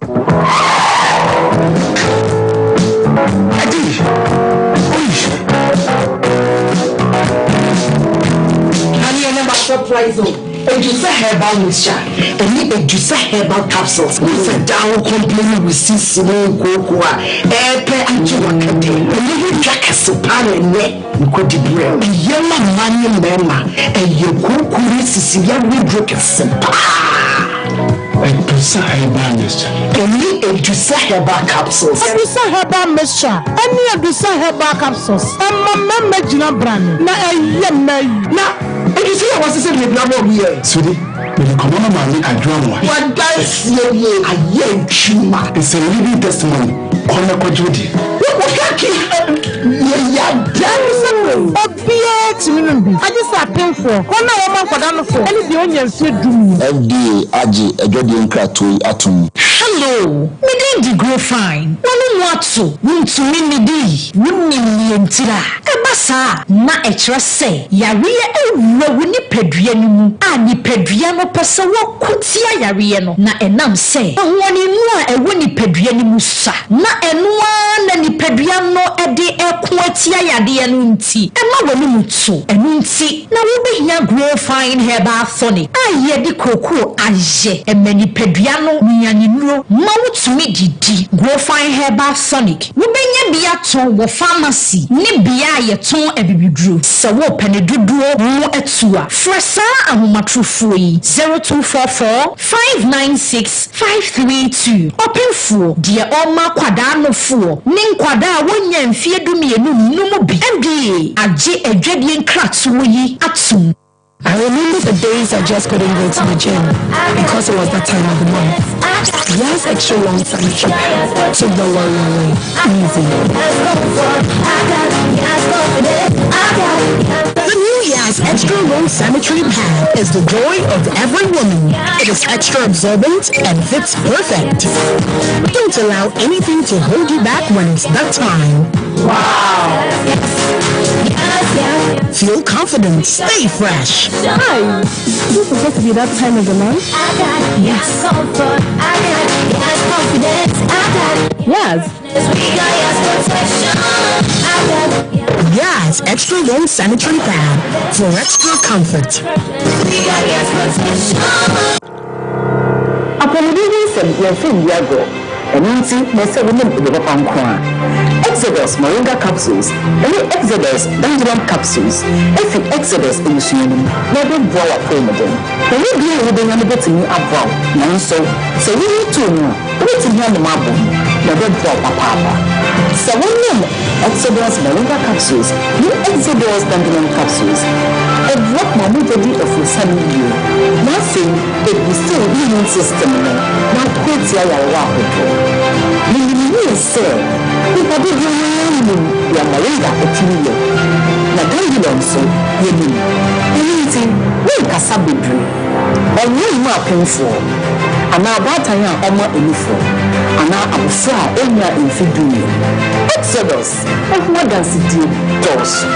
S14: Paneɛ no ma surprise o. Edusa herbal mixture ɛne Edusa herbal capsules. Wo sɛ daa wo complain wo sisi ne wo kooko a ɛɛpɛ agye w'akadeɛ. Ɛno ho dwa kɛse paa na ɛnnɛ. Nkodi berɛ. Ɛyɛ ma mmaa ne mmarima. Ɛyɛ kooko ne sisi yareɛ duro kɛse paa.
S15: Adusa Herbal Mixture.
S14: Ɛne Adusa Herbal Capsules.
S2: Adusa Herbal Mixture ɛne Adusa Herbal Capsules ɛma mmarima gyina brane na ɛyɛ mmaa yi.
S14: Na Adusa yi a wɔasesa de abira bɔɔl yi ɛ?
S15: Sudi, mede kɔma me maame Adwoa Amoah.
S14: W'adanseɛ nie ayɛ adwuma.
S15: It's a living testimony, kɔ na kɔgye wo deɛ.
S14: Wohwɛ ke yɛ yadanse.
S2: Obiara tumi nom bi, agye sɛ apemfoɔ, wɔn a wɔma nkwadaa nofoɔ, ne deɛ ɔnnya mfeɛ dumien.
S16: FDA agye adwadie nkratoɔ yi atom.
S17: Hello, me din de Grofine. W'ano mu ato, wuntumi nnidi. Wunim nea ntira a ɛba saa a, na ɛkyerɛ sɛ yareɛ awura wo nipadua no mu a nipadua no pɛ sɛ wɔko tia yareɛ no, na ɛnam sɛ ahoɔdennu a ɛwɔ nipadua no mu sua. Na ɛno ara na nipadua no de reko atia yadeɛ no nti, ɛma w'anom to. Ɛno nti na wobɛhia Grow Fine Herbal Tonic a yɛde kookoo ayɛ. Ɛma nipadua no nya ne nnuro ma wotumi didi. Grow Fine Herbal Tonic, wobɛnya bi atɔ wɔ pharmacy ne bea a yɛtɔn abibiduro. Sɛ worepɛ ne dodoɔ mu atu a, frɛ saa ahomatorofoɔ yi, 0244 596 532, Ɔpemfoɔ, deɛ ɔma akwadaa nofoɔ ne nkwadaa a wɔnnya mfeɛ dumienu nnom bi. FDA agye adwadie nkratoɔ yi atom.
S18: I remember the days I just couldn't go to the gym because it was that time of the month. Yaz extra long sanitary pad took the worry away. Easy.
S5: The new Yaz Extra Long Sanitary Pad is the joy of every woman. It is extra absorbent and fits perfect. Don't allow anything to hold you back when it's that time. Wow! Feel confident, stay fresh.
S11: Hi, is this supposed to be that time of the month?
S5: Yes.
S11: Yes.
S5: Yes, extra long sanitary pad for extra comfort.
S19: Apɔmuden ho nsɛm, yɛmfa nni agorɔ. Ɛno nti na ɛsɛ wonom ade papa nko ara. Exodus Moringa Capsules ne Exodus Dandelion Capsules fi Exodus abusua no mu na ɛbɛboa w'apɔwmuden. Ɔhaw biara a wubenya no betumi aboa wo, nanso sɛ wuyi tow mu a, wubetumi anom abom, na ɛbɛboa wo papaapa. Sɛ wonom Exodus Moringa Capsules ne Exodus Dandelion Capsules a, ɛboa ma mogya di afurusiane yiye, na afei ebusti wo immune system no na ako atia nyarewa ahodoɔ. Minim yie sɛ nnipa dodoɔ no ara nim deɛ moringa tumi yɛ, na dandelion nso, yɛnim. Ɛno nti, menkasa bebree. Ɔnyɛ mma apemfoɔ, anaa abaatan a ɔma nufoɔ, anaa abɔfra a ɔnnyaa mfe dumien. Exodus ho adansedie dɔɔso.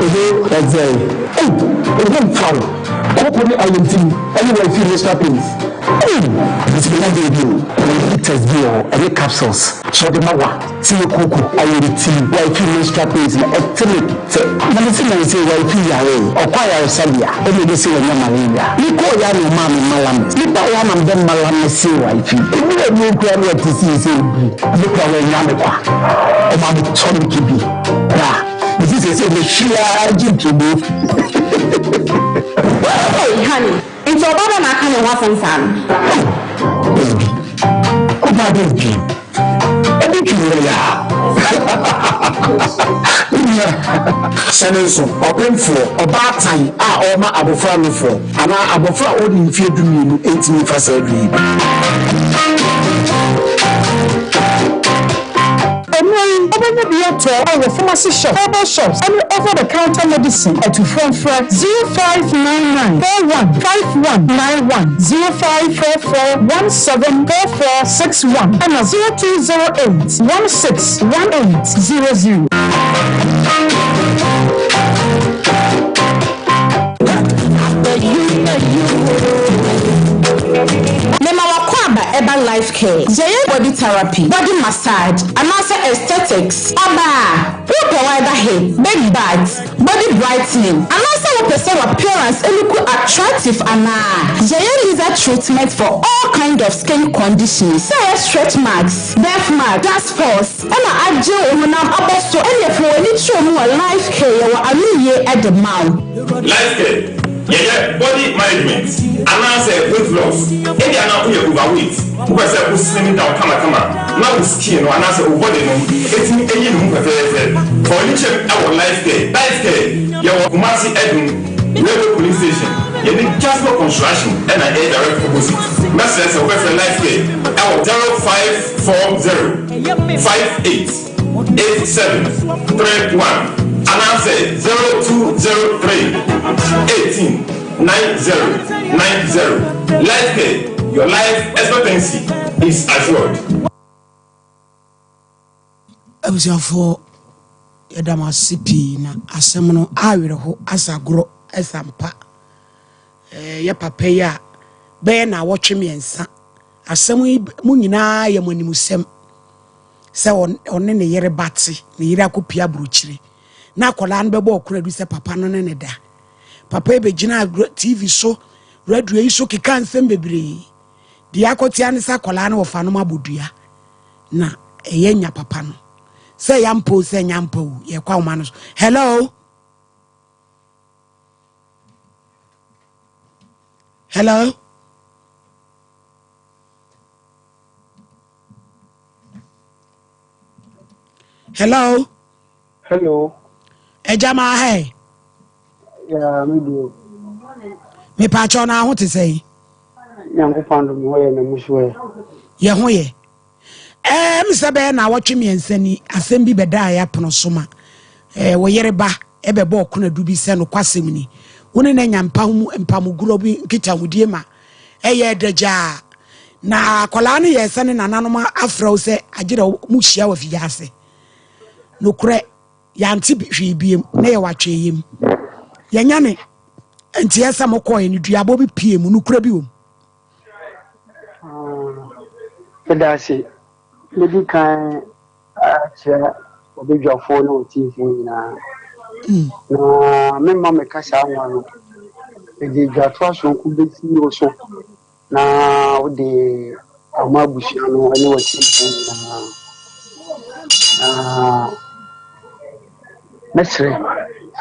S15: Ehe, ɛdzɛn. Ei, obi mfa wo. Koko ne ayamtim ne wɔn fi Mr. Paint. Oh! Nti menya deɛ bi o. Yɛwɔ bitters bi wɔ hɔ, ɛne capsules. Sɛ ɔde ma wa, sɛ yɛ kooko, ayɛreti, wifey menstrual pains no, ɛte me tɛ. Na me se nansa yi wifey yaree, ɔkɔ ayaresabea, ɛna ɔmo se wanya malaria. Me kɔɔ yɛ a na ɔmaa me malamet. Me baa yɛ a na mede malamet see wifey. Ɛduru awie koraa na wate sii sɛ ɛbiri. Me koraa wannya me kwa. Ɔmaa me tonic bi. Bra, me se seesei me hwere ara gye ntrɛmu.
S11: Hey honey, nti ɔbaa bɛn na aka ne ho asɛm saa no?
S15: Oh, baby, ɔbaa bɛn bio? Ɛde twi werɛ yaa. Me nua, hyɛ no nso, ɔpemfoɔ, ɔbaatan a ɔrema abɔfra nufoɔ, anaa abɔfra a ɔnni mfeɛ dumienu ntumi mfa saa aduro yi bi.
S5: Ɛnnɛ yi, wobɛnya bi atɔ wɔ pharmacy shop, herbal shops, ne over the counter medicine. Atufoɔ mfrɛ 0599 41 5191, 0544 17 4461 ɛna 0208 16 1800.
S11: Mema w'akwaaba ɛba life care, yɛyɛ body therapy, body massage, anaasɛ aesthetics. Ɔbaa, wopɛ wider hip, big butt, body brightening, anaasɛ wopɛ sɛ w'appearance looku attractive anaa? Yɛyɛ laser treatment for all kind of skin conditions, sɛ ɛyɛ stretch marks, birth mark, dark spots, ɛna agye wo honam abɔ so ɛneɛ fa w'ani kyerɛ mu wɔ Life Care yɛwɔ anoyie de ma wo.
S3: Life Care, yɛyɛ body management anaasɛ weight loss, ebia na woyɛ overweight, wopɛ sɛ wo slim down kamakama na wo skin no anaasɛ wo body no ɛtumi ɛyi ne ho fɛfɛɛfɛ, fa w'ani kyerɛ mu ɛwɔ Life Care. Life Care, yɛwɔ Kumasi Adum, Railway Police Station, yɛne Jasper Construction ɛna ɛyɛ direct opposite. Mɛsrɛ sɛ wobɛfrɛ Life Care ɛwɔ 0540. 58 87 31 anaasɛ 0203 18 90 90. Life Care, your life expectancy is assured.
S1: Abusuafoɔ yɛda mo ase pii na asɛm no awerɛho asa agorɔ asa mpa. Yɛ papa yi a bɛyɛ naawɔtwe mmiɛnsa Asɛm yi mu nyinaa yɛ mo animsɛm sɛ ɔne ne yere ba te, ne yere akɔpia aburokyire na akwadaa no bɛbɔ ɔkoro adu sɛ papa no ne ne da. Papa yi bɛgyina TV so, radio yi so keka nsɛm bebree. Deɛ akɔtea ne sɛ akwadaa no wɔfa nom abɔ dua na ɛyɛ nya papa no. Sɛ ɛyɛ ampa o sɛ ɛnyɛ ampa o, yɛkɔ ahoma no so. Hello? Hello? Hello?
S20: Hello.
S1: Ẹja máa hẹ.
S20: Yeah, me do.
S1: Me pa kyɛw na ho te sɛ yi.
S20: Nyankopɔn adom ho yɛ na musu ɛ.
S1: Yɛ ho yɛ. Ɛɛ m sɛ bɛyɛ na awɔtwe mmiɛnsa ni asɛm bi bɛdaa yɛ apono so ma ɛɛ wo yere ba ɛbɛbɔ ɔkonadu bi sɛ nokwasɛm ni wo ne no anya mpa mu mpamogorɔ bi nkitahodie ma ɛyɛ adagyaa na akwadaa no yɛɛ sɛ ne nananom afrɛ wo sɛ agyerɛ mo hyia wɔ afidie ase nokorɛ yɛante hwee biem na yɛwɔ atwɛyɛ mu yɛnya ne nteɛ sɛ mokɔɛ no duabɔ bi pie mu nokorɛ bi wɔ mu
S20: Meda ase. Mɛdi kan akyerɛ ɔbadwafoɔ ne ɔtiefoɔ nyinaa. Na memma meka saa nwa no, mede dwatoa soronko bɛsi wo so na wode ama abusua no ne w'atiefoɔ nyinaa. Na mɛsrɛ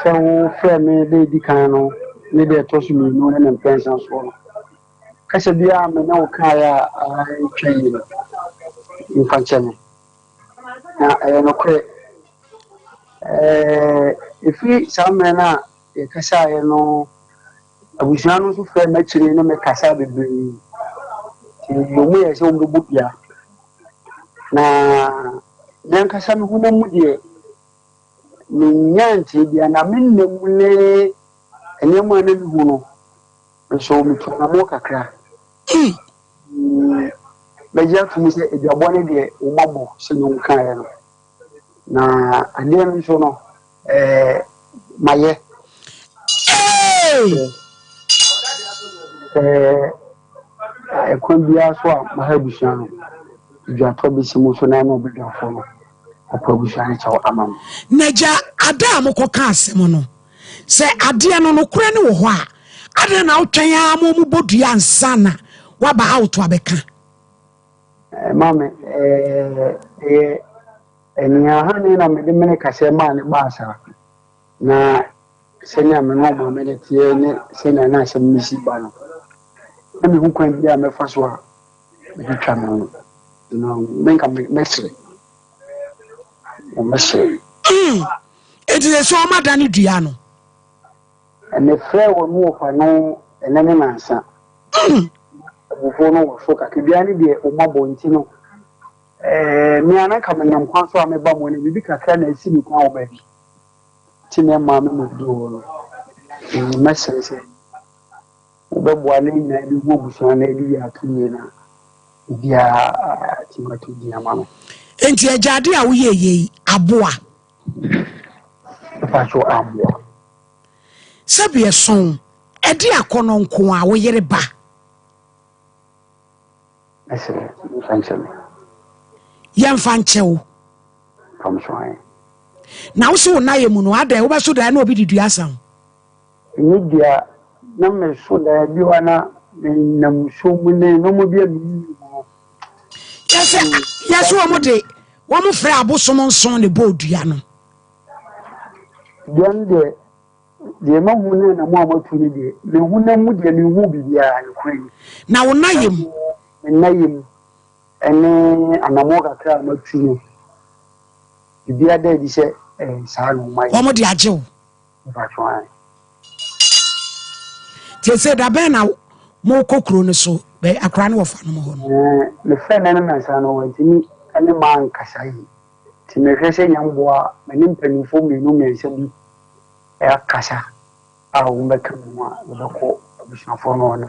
S20: sɛ wofrɛ me dɛ ɛdi kan no ne dɛ ɛtɔ so mmienu ne ne mprɛnsa soɔ no. Kasa biara a me ne wo kaeɛ a atwa yi no, mfa nkyɛ me. Na ɛyɛ nokorɛ. Ɛfiri saa mmerɛ no a yɛkasaeɛ no, abusua no nso frɛɛ me akyire ne me kasaa bebree. Nti wɔn yɛ sɛ wɔbɛbɔ dua. Na me ankasa me honam mu deɛ, mennya nteɛ biara, na me nna mu ne nneɛma a na mehu no, Nso metu anammɔn kakra. Mɛgye ato mu sɛ aduabɔ no deɛ wɔabɔ sɛdeɛ wɔkaeɛ no. Na adeɛ no nso no, ɛɛ mayɛ. Ɛɛ Ɛkwan biara so a maha abusua no, dwatɔ bɛsi mo so na ɛne ɔbadwafoɔ no ɔpɛ abusua no kyɛw ama me.
S1: Na gya ada a mokɔka asɛm no, sɛ adeɛ no nokorɛ no wɔ hɔ a, adɛn na wotwɛn ara ma wɔbɔ dua ansa na woaba out abɛka?
S20: Maame, ɛyɛ aniahanne na mede mene kasɛɛ maa no baa saa. Na sɛnea me ne ɔmaame no teɛ ne sɛnea na asɛm no si ba no, na mehu kwan bi a mɛfa so a metwitwa me ho. Na menka mɛsrɛ. Mɛsrɛ.
S1: Mm. Enti sɛ sɛ ɔma da ne dua no.
S20: Mefrɛ wɔn mu ɔfa no ɛnɛ ne nansa. Mm. Abufuo no wɔ so kakra. Dua no deɛ wɔn abɔ nti no. Ɛɛ me a na nka menam kwan so a meba mu no biribi kakra na asi me kwan wɔ baabi. Nti na ɛmaa me ma duu hɔ no. Mɛsrɛ sɛ wobɛboa na yɛn nyinaa yɛbɛhu abusua na yɛde yie ato yie na biribiara atumi ato din ama me.
S1: Nti agya ade a woyɛ yei aboa?
S20: Mpacho amboa.
S1: Sɛbi ɛsɔn ɛde akɔnɔ nko a wo yere ba.
S20: Mɛsrɛ momfa nkyɛ me.
S1: Yɛmfa nkyɛ wo.
S20: Mpacho ae.
S1: Na wo se wo nayɛ mu no adɛn wobɛso daeɛ na obi de dua asa wo?
S20: Ɛnyɛ dua, na meso daeɛ bi hɔ a na menam nsuo mu ne nnoɔma bi a mennim mu no.
S1: Yɛsɛ yɛsɛ wɔn de wɔn frɛ abosom nson na ɛbɔɔ dua no.
S20: Dua no deɛ deɛ mahu ne na mo a moatu no deɛ me honam mu deɛ menhu biribiara nokorɛ ni.
S1: Na wo nayɛ mu?
S20: Me nayɛ mu ɛne anammɔn kakra a matu no biribiara da adi sɛ ɛyɛ saa na wɔayɛ.
S1: Wɔn de agye wo. Sese da bɛn na mokɔ kuro no so bɛ akora no wɔfa no mu hɔ no.
S20: Mefrɛ no no nansa no wantumi ne ma ankasa yi nti mehwɛ sɛ nyamboa me ne mpanimfoɔ mmienu mmiɛnsa bi akasa a wɔbɛka me ho a yɛbɛkɔ abusuafoɔ no hɔ na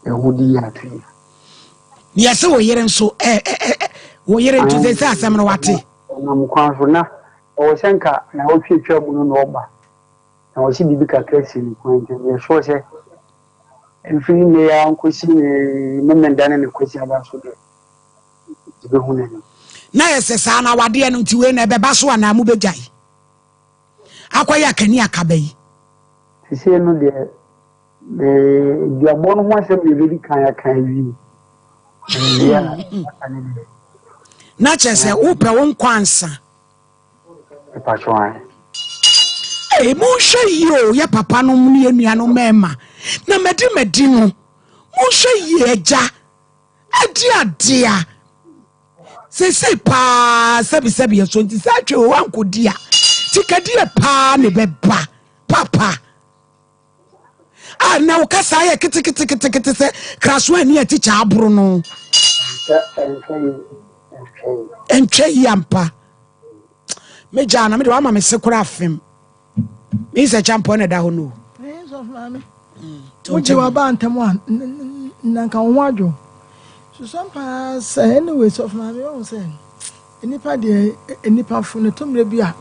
S20: yɛho di yɛ ato yi.
S1: Yɛse wo yere nso wo yere nso sɛ sɛ asɛm no wate.
S20: Ɔnam kwan so na Ɔwɔ sɛ nka naawɔtwe atwa mu no na ɔba, na ɔse biribi kakra si ne kwan nti meyɛ sure sɛ mfiri nnɛ yi ara nkɔsi ne Memenda ne ne Kwasiada so deɛ yɛbɛhu n'anim.
S1: Na yɛ sɛ saa na awadeɛ no nti wei na ɛbɛba so anaa mobɛgyae akɔyɛ akani akaba yi?
S20: Sesei no deɛ me duabɔ no ho asɛm na yɛbɛdi kan aka awie. Mewie a aka no deɛ.
S1: Na kyerɛ sɛ wopɛ wo nkwa ansa.
S20: Mepakyɛw ae.
S1: Ei, monhwɛ yie o, yɛ papa nom ne yɛ nuanom mmarima, na madi madi no, monhwɛ yie agya, adi adea, seesei paa sɛbisɛbi ɛso nti sɛ atwe o ankɔdi a, tikadie paa ne bɛba, papa. A na wo kasa yɛ keteketekete sɛ kraso ani a tikya aboro no. Ɛntwa yi ampa. Megyaa na mede wama me se kora afem. Me sɛ kyampɔn na ɛda hɔ no.
S2: Wogye waba ntɛm a na nka wo ho adwo. Susuam paa sɛ anyway sɔfo maame wɔn sɛ Nnipa deɛ, nnipa fo no, ɛtɔ mmerɛ bi a,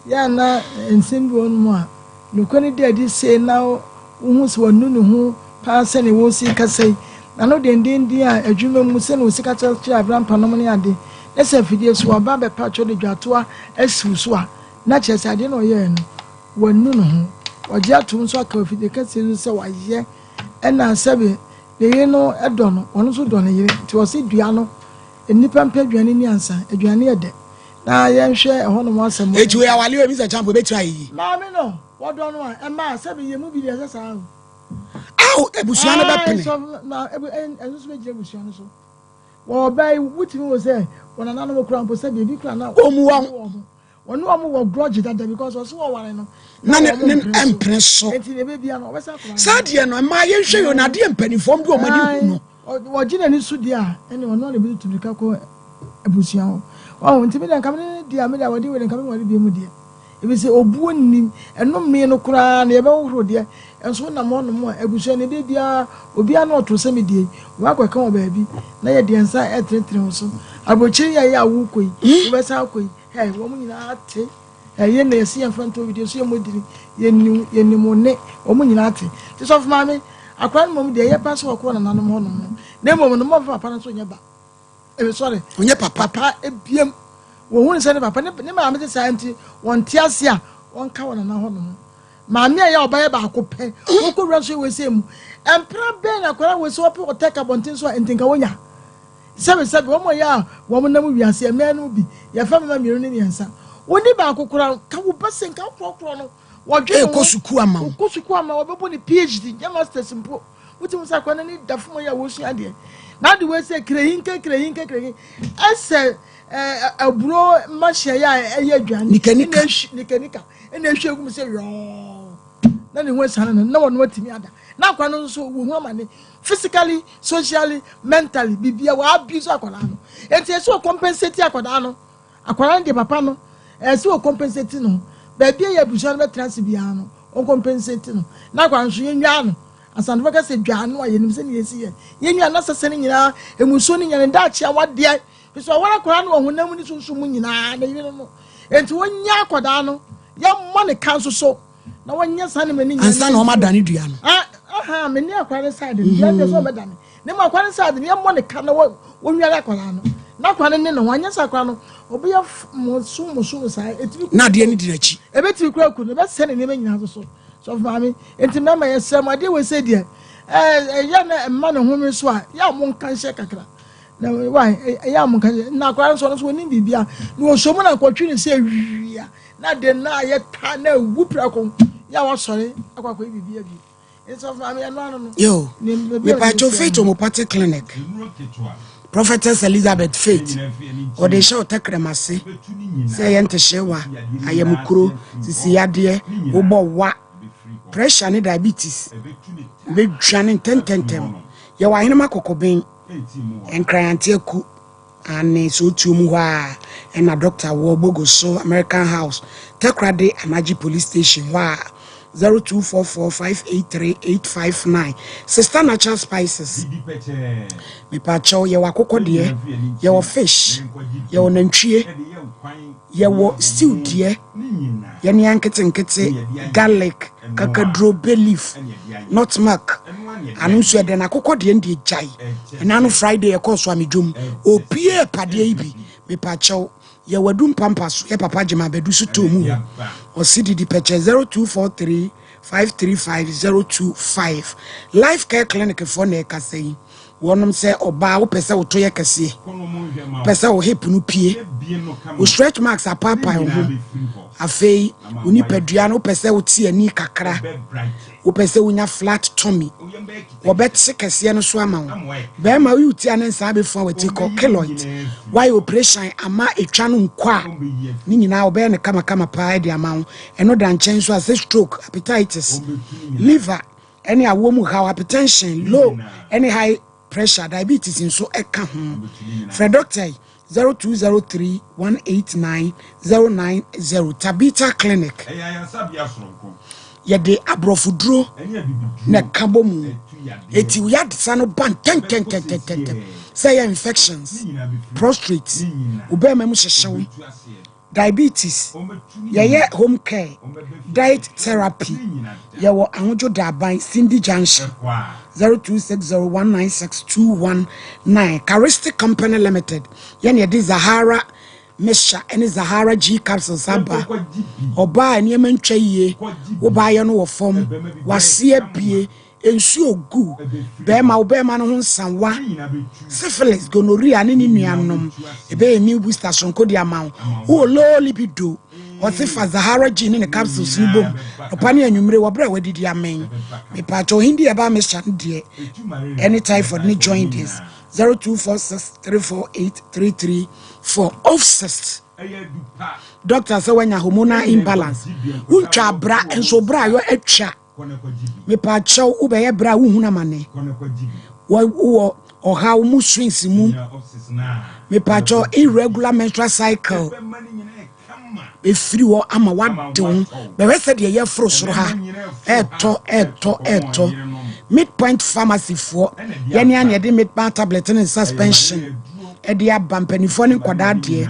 S2: yɛ a na nsɛm bi wɔ hɔnom a, nokorɛ no da adi sei na wohu sɛ wanu ne ho paa sɛdeɛ wɔsi kasa yi, n'ano dendeenden a adwuma mu sɛdeɛ wɔsi kasa kyerɛ abrampa nom ne ade, na sɛ afidie so waba abɛpa kyɛw de dwatoa asi wo so a, na kyerɛ sɛ adeɛ na ɔyɛɛ no, wanu ne ho. Wagye atom nso aka wɔ afidie kɛseɛ so sɛ wayɛ, ɛna sɛbe ne yere no dɔ no, ɔno nso dɔ ne yere, nti ɔse dua no Nnipa mpɛ aduane nni ansa. Aduane yɛ dɛ. Na yɛnhwɛ ɛhɔnom asɛm.
S1: Eti wei awale o, Mr. Champo ebetumi ayɛ yie.
S2: Maame no, wɔdɔ no a, ɛma a, sɛbi yɛn mu bi deɛ ɛsɛ saa o.
S1: Ao, abusua no bɛpene.
S2: Ae, sɔfo, na ebu, ɛno nso bɛgyina abusua no so. Wɔ ɔbaa yi, wotumi hu sɛ wɔn nananom koraa mpo sɛbi ebi koraa na
S1: Wɔn mu wɔn.
S2: Wɔne wɔn wɔ grudge dada because ɔso wɔware no.
S1: Na ne ne mpene so.
S2: Eti na ebe bia no ɔbɛsa akɔ.
S1: Saa deɛ no mmaa yɛnhwɛ yɛ na adeɛ mpanimfoɔ bi wɔn ani hu no.
S2: Wɔgye n'ani so deɛ a ɛne ɔno na ebi tutu mirika kɔ abusua hɔ. Ɔho nti mi deɛ nka mi ne deɛ a mi deɛ wɔde wei deɛ nka mi wɔde bi mu deɛ. Ebi sɛ obuo nnim ɛnome no koraa na yɛbɛhohoro deɛ nso wonam hɔnom a abusua no ebe biara obiara na ɔto sɛ mi deɛ wakɔka wɔ baabi na yɛde nsa ɛtenetene wo so. Aburokyire yɛ yɛ a wokɔ yi wobɛsan akɔ yi. Hey, wɔn nyinaa te. Hey, yɛn na yɛsi yɛn fɛn to video so yɛn mo diri, yɛn nim, yɛn nim wo ne, wɔn nyinaa te. Ti sɔfo maame, Akwadaa no mmom deɛ ɛyɛ paa sɛ ɔkɔ nananom hɔ nom no, na mmom no mmɔmfa papa no nso nyɛ ba. Ebe sɔre.
S1: Ɔnyɛ papa.
S2: Papa ebiem. Wɔhunu sɛ ne papa ne ne maame te saa nti wɔnte ase a wɔnka wɔ nana hɔ nom. Maame a ɛyɛ ɔbaa yɛ baako pɛ. Wɔkɔ wura nso yɛ wɔ ɛsɛ mu. Mpra bɛn na akwadaa wɔ sɛ ɔpɛ ɔtɛ ka bɔnten so a nti nka wɔnya. Sɛbi sɛbi wɔn a ɛyɛ a wɔn nam wiase mmaa no bi yɛfa mma mmienu ne mmiɛnsa. Wɔni baako koraa ka wo ba sɛ nka wokorɔkorɔ no. Wɔdwene
S1: Ɛkɔ sukuu ama wo.
S2: Wɔkɔ sukuu ama wo wɔbɛbɔ ne PhD nyɛ masters mpo. Wotumi sɛ akwadaa no ani da fam yɛ a wɔsua adeɛ. Na ade wei sɛ krehinke krehinke krehinke ɛsɛ ɛɛ aburo mmahyɛ yɛ a ɛyɛ aduane.
S1: Nikanika.
S2: Nikanika ɛna ehwie gu mu sɛ yɔɔ na ne ho asiane no na wɔn atumi ada. Na akwadaa no nso wɔn ho amane physically socially mentally bibia wɔ abuse akwadaa no. Eti ɛsɛ wɔ compensate akwadaa no. Akwadaa no deɛ papa no ɛsɛ wɔ compensate no baabi a yɛ abusua no bɛtena ase biara no wɔn compensate no na akwadaa no nso yɛnwaa no. Asantefo ka sɛ dwaa no a yɛnim sɛnea yɛsi yɛ. Yɛn nua na sɛsɛ no nyinaa, mmusuo no nyinaa, ne daakye awadeɛ. Fi sɛ ɔware akwadaa no wɔ honam ne sunsum mu nyinaa, ne yere no. Enti wɔnyɛ akwadaa no, yɛmmɔ ne ka nso so, na wɔnyɛ saa nneɛma no nyinaa.
S1: Ansa na wɔadane dua no.
S2: Ah, aha, me ne akwadaa no side no, dua no deɛ sɛ wɔbɛdane. Ne mu akwadaa no side no, yɛmmɔ ne ka na wɔnware akwadaa no. Na akwadaa no ne ne ho, anyɛ sɛ akwadaa no, ɔbɛyɛ mmoso mmoso saa, ɛtumi
S1: Na adeɛ no di n'akyi.
S2: Ɛbɛtumi kura ku no, ɛbɛsɛ ne nneɛma nyinaa nso so. Sɔfo maame, enti mmarima yɛsrɛ mo adeɛ wei sɛ deɛ ɛyɛ na ɛma ne home so a yɛ a monka nhyɛ kakra na wa ɛyɛ a monka nhyɛ na akwadaa nso ɔno nso wɔnim biribia na wɔsɔ mu na nkɔtwe ne sɛ wia na de na ayɛ ta na awu prɛko yɛ a wasɔre akɔ akɔyɛ biribia bi sɔfo maame ɛno ano no.
S1: Yo, mepatwo Faith Homeopathic Clinic. Prophetess Elizabeth Faith, ɔde hyɛ wo tɛkrɛma ase sɛ ɛyɛ ntehyewa, ayamkuro, sisiyadeɛ, wobɔ wa, pressure ne diabetes bɛdwane ntɛntɛntɛm. Yɛwɔ Ahenema Kɔkɔben, Nkrayante Aku, Aane, sɛ otuo mu hɔ a ɛna doctor wɔ, Bogoso, American House, Takoradi Anagye Police Station hɔ a, 0244 583 859. Sister Natural Spices, mepaakyɛw yɛwɔ akokɔ deɛ, yɛwɔ fish, yɛwɔ nantwie, yɛwɔ stew deɛ, yɛnea nketenkete, garlic, kakaduro, bay leaf, nutmeg, ano nso ɛdɛ na akokɔ deɛ ndeɛ gyae. Ɛna no Friday ɛkɔɔ so amedwom, opie padeɛ yi bi, mepakyɛw, yɛwɔ adu mpampa so, yɛ papa gyema abɛdu so too mu hɔ. Ɔse didi pɛkyɛ 0243 535 025. Life Care Clinic foɔ na ɛkasa yi. Wɔnom sɛ ɔbaa wopɛ sɛ woto yɛ kɛseɛ, pɛ sɛ wo hip no pue, wo stretch marks apaapae wo ho, afei wo nipadua no wopɛ sɛ wote ani kakra, wopɛ sɛ wonya flat tummy, wɔbɛte kɛseɛ no so ama wo. Bɛrima woyi wo ti a ne nsaa bɛfua w'ati kɔ keloid, woayɛ operation ama etwa no nkɔ a, ne nyinaa wɔbɛyɛ no kamakama paa de ama wo. Ɛno da nkyɛn nso a sɛ stroke, hepatitis, liver, ɛne awoɔ mu haw, hypertension, low ɛne high pressure, diabetes nso ɛka ho. Frɛ dɔkta yi 0203 189 090 Tabitha Clinic. Yɛde aborɔfoduro na ɛka bɔ mu. Eti yadesa no ba ntɛntɛntɛntɛntɛm sɛ ɛyɛ infections, prostrate, wo bɛrima mu hyehyew, diabetes, yɛyɛ home care, diet therapy, yɛwɔ Ahodwo Daban, Cindy Junction, 0260196219, Charistic Company Limited, yɛne yɛde Zahara Mixture ne Zahara G Capsules aba. Ɔbaa a nneɛma ntwa yie, wo baayɛ no wɔ fam, wase abie, Nsuo gu bɛrima wo bɛrima no ho nsawa, syphilis, gonorrhea ne ne nuanom. Ɛbɛyɛ immune booster soronko de ama wo. Wowɔ low libido, ɔse fa Zahara G ne ne capsules no bom anɔpa ne anwummere wɔ berɛ a wadidi amen. Mepaakyɛw Hindi herbal mixture no deɛ ɛne typhoid ne jaundice 0246 348 334 Off cyst. Doctor sɛ wanya hormonal imbalance. Wontwa abra nso bra ayɔ atwa. Mepaakyɛw wobɛyɛ bere a wohunu amane. Wowɔ ɔhaw mu swings mu. Mepaakyɛw irregular menstrual cycle. Bɛfiri hɔ ama wade ho. Bɛhwɛ sɛ deɛ yɛforo soro ha. Ɛɛtɔ, ɛɛtɔ, ɛɛtɔ. Midpoint pharmacy foɔ, yɛne a na yɛde midpoint tablet ne suspension ɛde aba mpanimfoɔ ne nkwadaa deɛ.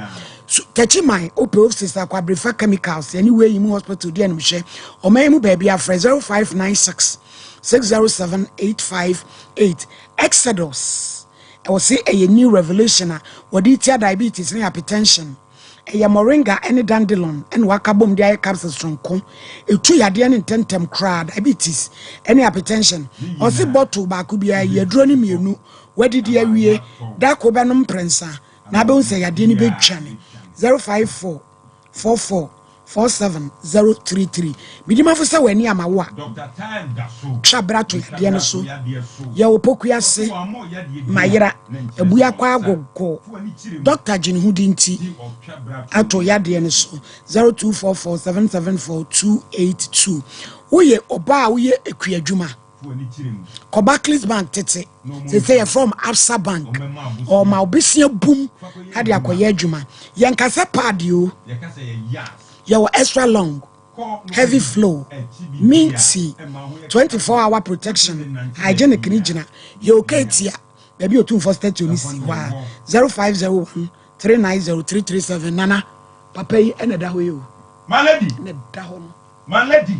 S1: So Techiman wopɛ offices Akwaberefa Chemicals ɛne wei mu hospital di animhwɛ ɔman yi mu baabi afrɛ 0596 607 858 Exodus ɛwɔ se ɛyɛ new revelation a wɔde tia diabetes ne hypertension ɛyɛ moringa ne dandelion ɛna waka bom de ayɛ capsules soronko ɛtu yadeɛ ne ntɛntɛm koraa diabetes ne hypertension ɔse bottle baako biara yi aduro ne mmienu wadidi awie dako bɛnom mprɛnsa na abɛhu sɛ yadeɛ no bɛtwane 054 44 47033 Midimafo sɛ w'ani ama wo a twa bra to yadeɛ no so yɛ wo pokuase mayera abua kɔ agogo dɔkta gye ne ho di nti ato yadeɛ no so 0244 774 282 woyɛ ɔbaa a woyɛ ekuadwuma kɔ Barclays Bank tete sese yɛ from Absa Bank ɔma obesia bum ade akɔyɛ adwuma yɛn kasa paadi o yɛwɔ extra long heavy flow minty 24 hour protection hygienic ni gyina yɛ okay tia baabi otumfo statue ni si hɔ a 0501 390 337 nana papa yi ɛna ɛda hɔ yi o
S3: Malady.
S1: ɛna ɛda hɔ no.
S3: Malady.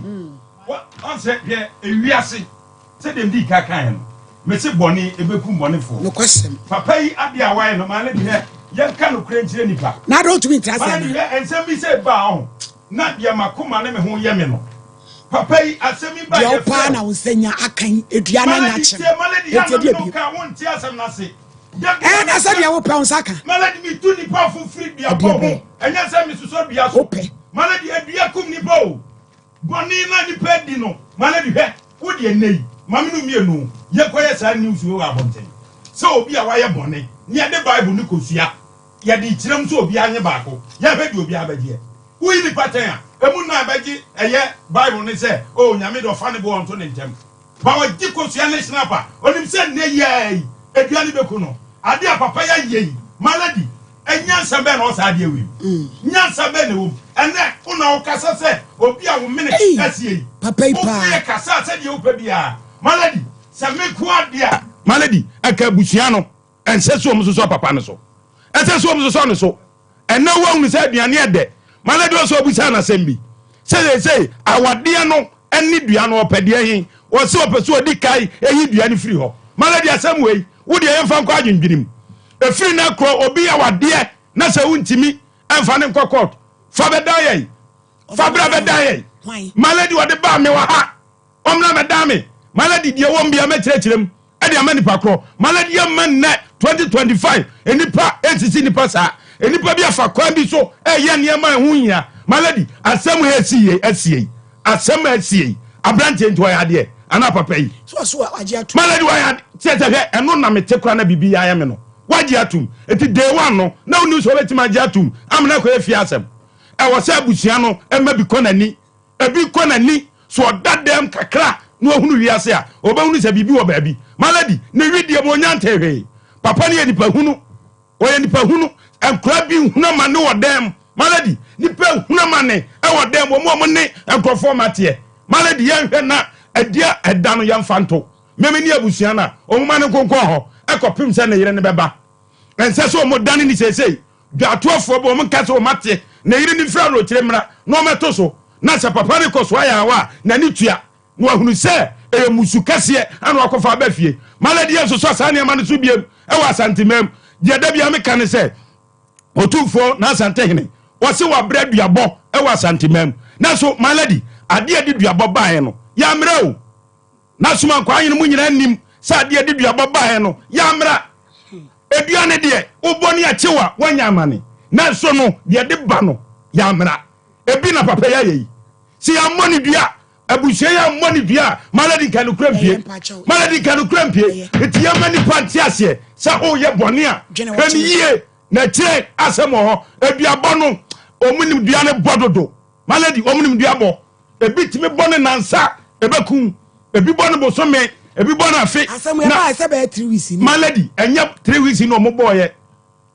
S3: Ɔn sɛ hwɛ ewiase sɛdeɛ medi ka kaeɛ no mese bɔne ɛbɛkum bɔnefoɔ.
S1: Nokwasɛm.
S3: Papa yi adeɛ a wayɛ no Malady hwɛ yɛnka nokorɛ nkyerɛ nipa.
S1: Na adɛ wotumi ntra ase
S3: Malady
S1: anaa?
S3: hwɛ nsɛm bi sɛ baa ɔho na deɛ makoma ne me ho yɛ me no papa yi asɛm yi ba
S1: Deɛ
S3: yɛfrɛ
S1: wopaa na
S3: wo.
S1: wo nsa nya akan edua no anya
S3: Malady
S1: akyem
S3: tie Malady yɛ
S1: enti
S3: na
S1: ɛdeɛ
S3: me no
S1: bio.
S3: ka wonte asɛm no ase. Da bi
S1: Ɛɛ
S3: na
S1: na sɛ
S3: meka
S1: deɛ wopɛ wo nsa ka.
S3: Malady metu nipa fo firi duabɔ
S1: Ɛdeɛ
S3: ho
S1: bɛn?
S3: ɛnyɛ sɛ mesosɔ dua so.
S1: Wopɛ.
S3: Malady adua kum nipa o. Bɔne no a nipa adi no Malady hwɛ wo deɛ nnɛ yi ma me no mmienu yɛnkɔyɛ saa news wei wɔ abɔnten sɛ obi a wayɛ bɔne ne yɛde Bible no kɔsua yɛde kyerɛ mu sɛ obiara nye baako yɛhwɛ deɛ obiara bɛgyeɛ woyi nipa tɛn a emu nnan bɛgye ɛyɛ Bible no sɛ oh Nyame deɛ ɔfa ne boɔ ɔnto ne ntɛm Ba ɔgye kosua ne schnapp a, ɔnim sɛ nnɛ yi ara yi, aduane bɛku no. Adeɛ a papa yi ayɛ yi, Malady, nyansa bɛn na ɔwɔ saa adeɛ wei mu? Nyansa bɛn na ɛwɔ mu? Ɛnnɛ, wo na wokasa sɛ obi a wo mene
S1: Ei,
S3: asie yi.
S1: papa yi paa.
S3: Wofie kasa sɛdeɛ wopɛ biara. Malady, sɛ me nko ara deɛ a. Malady, ɛka abusua no, ɛnsɛ sɛ wɔsosɔ papa no so. Ɛsɛ sɛ wɔsosɔ no so. Ɛnnɛ woahunu sɛ aduane yɛ dɛ. Malady ɔsɛ ɔbisaa no asɛm bi sɛ seesei awadeɛ no ne dua no ɔpɛ deɛ he? Ɔse ɔpɛ sɛ ɔdi kae yi dua no firi hɔ. Malady asɛm wei wo deɛ yɛmfa nkɔ adwendwene mu. Ɛfiri nnɛ korɔ obi awadeɛ na sɛ wontimi mfa no nkɔ court fa bɛdan yɛn. Fa bra bɛdan yɛn. Malady ɔde baa me wɔ ha. Ɔmmra mmɛdan me. Malady deɛ ɛwɔ mu biara mɛkyerɛkyerɛ mu de ama nipa korɔ. Malady yɛmma nnɛ 2025 nnipa nsisi nnipa saa. Nnipa bi afa kwan bi so ɛyɛ nneɛma a ɛho nhia. Malady asɛm a ɛsi yei asie yi asɛm a asie yi aberanteɛ nti ɔyɛ adeɛ anaa papa yi. Malady wayɛ adeɛ kyerɛ sɛ hwɛ ɛno na mete koraa na biribi ayɛ me no wagye atum nti day one no na wonim sɛ wobɛtumi agye atum amena akɔyɛ fie asɛm. Ɛwɔ sɛ abusua no ɛma bi kɔ n'ani Ebi kɔ n'ani so ɔda dɛm kakra na wahunu wiase a, ɔbɛhunu sɛ biribi wɔ baabi. Malady, ne wedeɛ mu ɔnya ntee hwee. Papa no yɛ nipa hunu. Ɔyɛ nipa hunu. Nkwadaa bi hunu amane wɔ dɛm. Malady, nipa hunu amane wɔ dɛm. Wɔn a wɔne nkurɔfoɔ ma teɛ. Malady, yɛnhwɛ na ɛdeɛ ɛda no yɛmfa nto. Meme ne abusua no a, wɔn ma no nkonkɔn hɔ ɛkɔpem sɛ ne yere no bɛba. Ɛnsɛ sɛ wɔn dane ne seesei. Dwatoɔfoɔ bɔ wɔn nka sɛ wɔn ate ne yere no mfiri aburokyire mmra na wɔmmɛto so, na sɛ papa no kɔ so ayɛ awa a, n'ani tua, na wahunu sɛ ɛyɛ mmusu kɛseɛ na wakɔfa aba fie. Malady yɛnsosɔ saa nneɛma no so biom wɔ Asanteman mu. Deɛ da biara meka ne sɛ, Otumfoɔ na Asantehene, wɔse wabrɛ duabɔ wɔ Asanteman mu. Nanso Malady, adeɛ a ɛde duabɔ baeɛ no, yɛammrɛ o. Na Somankwaa hene mu nyinaa nim sɛ adeɛ a ɛde duabɔ baeɛ no, yɛammra. Edua no deɛ, wobɔ ne akyew a, woanya amane. Nanso no, deɛ ɛde ba no, yɛammra. Ebi na papa yi ayɛ yi. Sɛ yɛammɔ no dua, abusua yi ammɔ no dua a, Malady nka nokorɛ mpue. Malady nka nokorɛ mpue. Nti yɛmma nnipa nte aseɛ sɛ woyɛ bɔne a, hwɛ no yie na akyire asɛm wɔ hɔ. Aduabɔ no, wɔn nim dua no bɔ dodo. Malady, wɔn nim dua bɔ. Ebi tumi bɔ no nansa, ɛbɛkum. Ebi bɔ no bosome, ebi bɔ no afe.
S1: Asɛm yɛ baa sɛ bɛyɛ three weeks ni.
S3: Malady, ɛnyɛ three weeks ni wɔn bɔɔyɛ.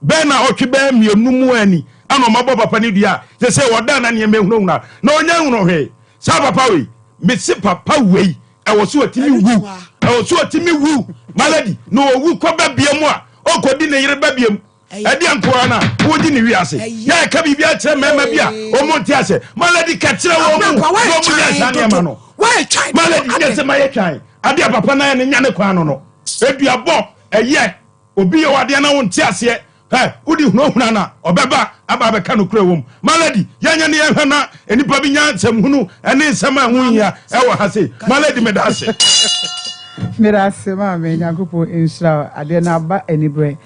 S3: Bɛɛ na ɔtwe bɛɛ mmienu mu ani ɛna wɔn abɔ papa ne dua. Sɛ sɛ wɔda na nneɛma ehunahuna na ɔnya nhunu hwee. Saa papa wei, mesi papa wei, ɛwɔ so ɔtumi wu. Ɛwɔ so ɔtumi wu. Malady, na owu kɔ bɛ bia mu a, ɔnkɔdi ne yere bɛ bia mu. Ɛdeɛ nkoa na wogye ne wiase. Yɛ ɛka biribi akyerɛ mmarima bi a wɔn nte ase. Malady ka kyerɛ wɔn mu na wɔn nyɛ saa nneɛma no. Malady nyɛ sɛ mayɛ twan. Adeɛ papa na yɛ ne nya ne kwan no no. Eduabɔ ɛyɛ obi yɛ wɔ adeɛ na wɔn nte aseɛ. Hɛ wodi hunahuna na ɔbɛba aba abɛka nokorɛ wɔ mu. Malady yɛnyɛ ne yɛhwɛ na nnipa bi nya nsɛmhunu ɛne nsɛm a ɛho hia ɛwɔ ha sei. Malady meda ase.
S21: Meda ase maame Nyankopɔn nhyira wo adeɛ no aba anibrɛ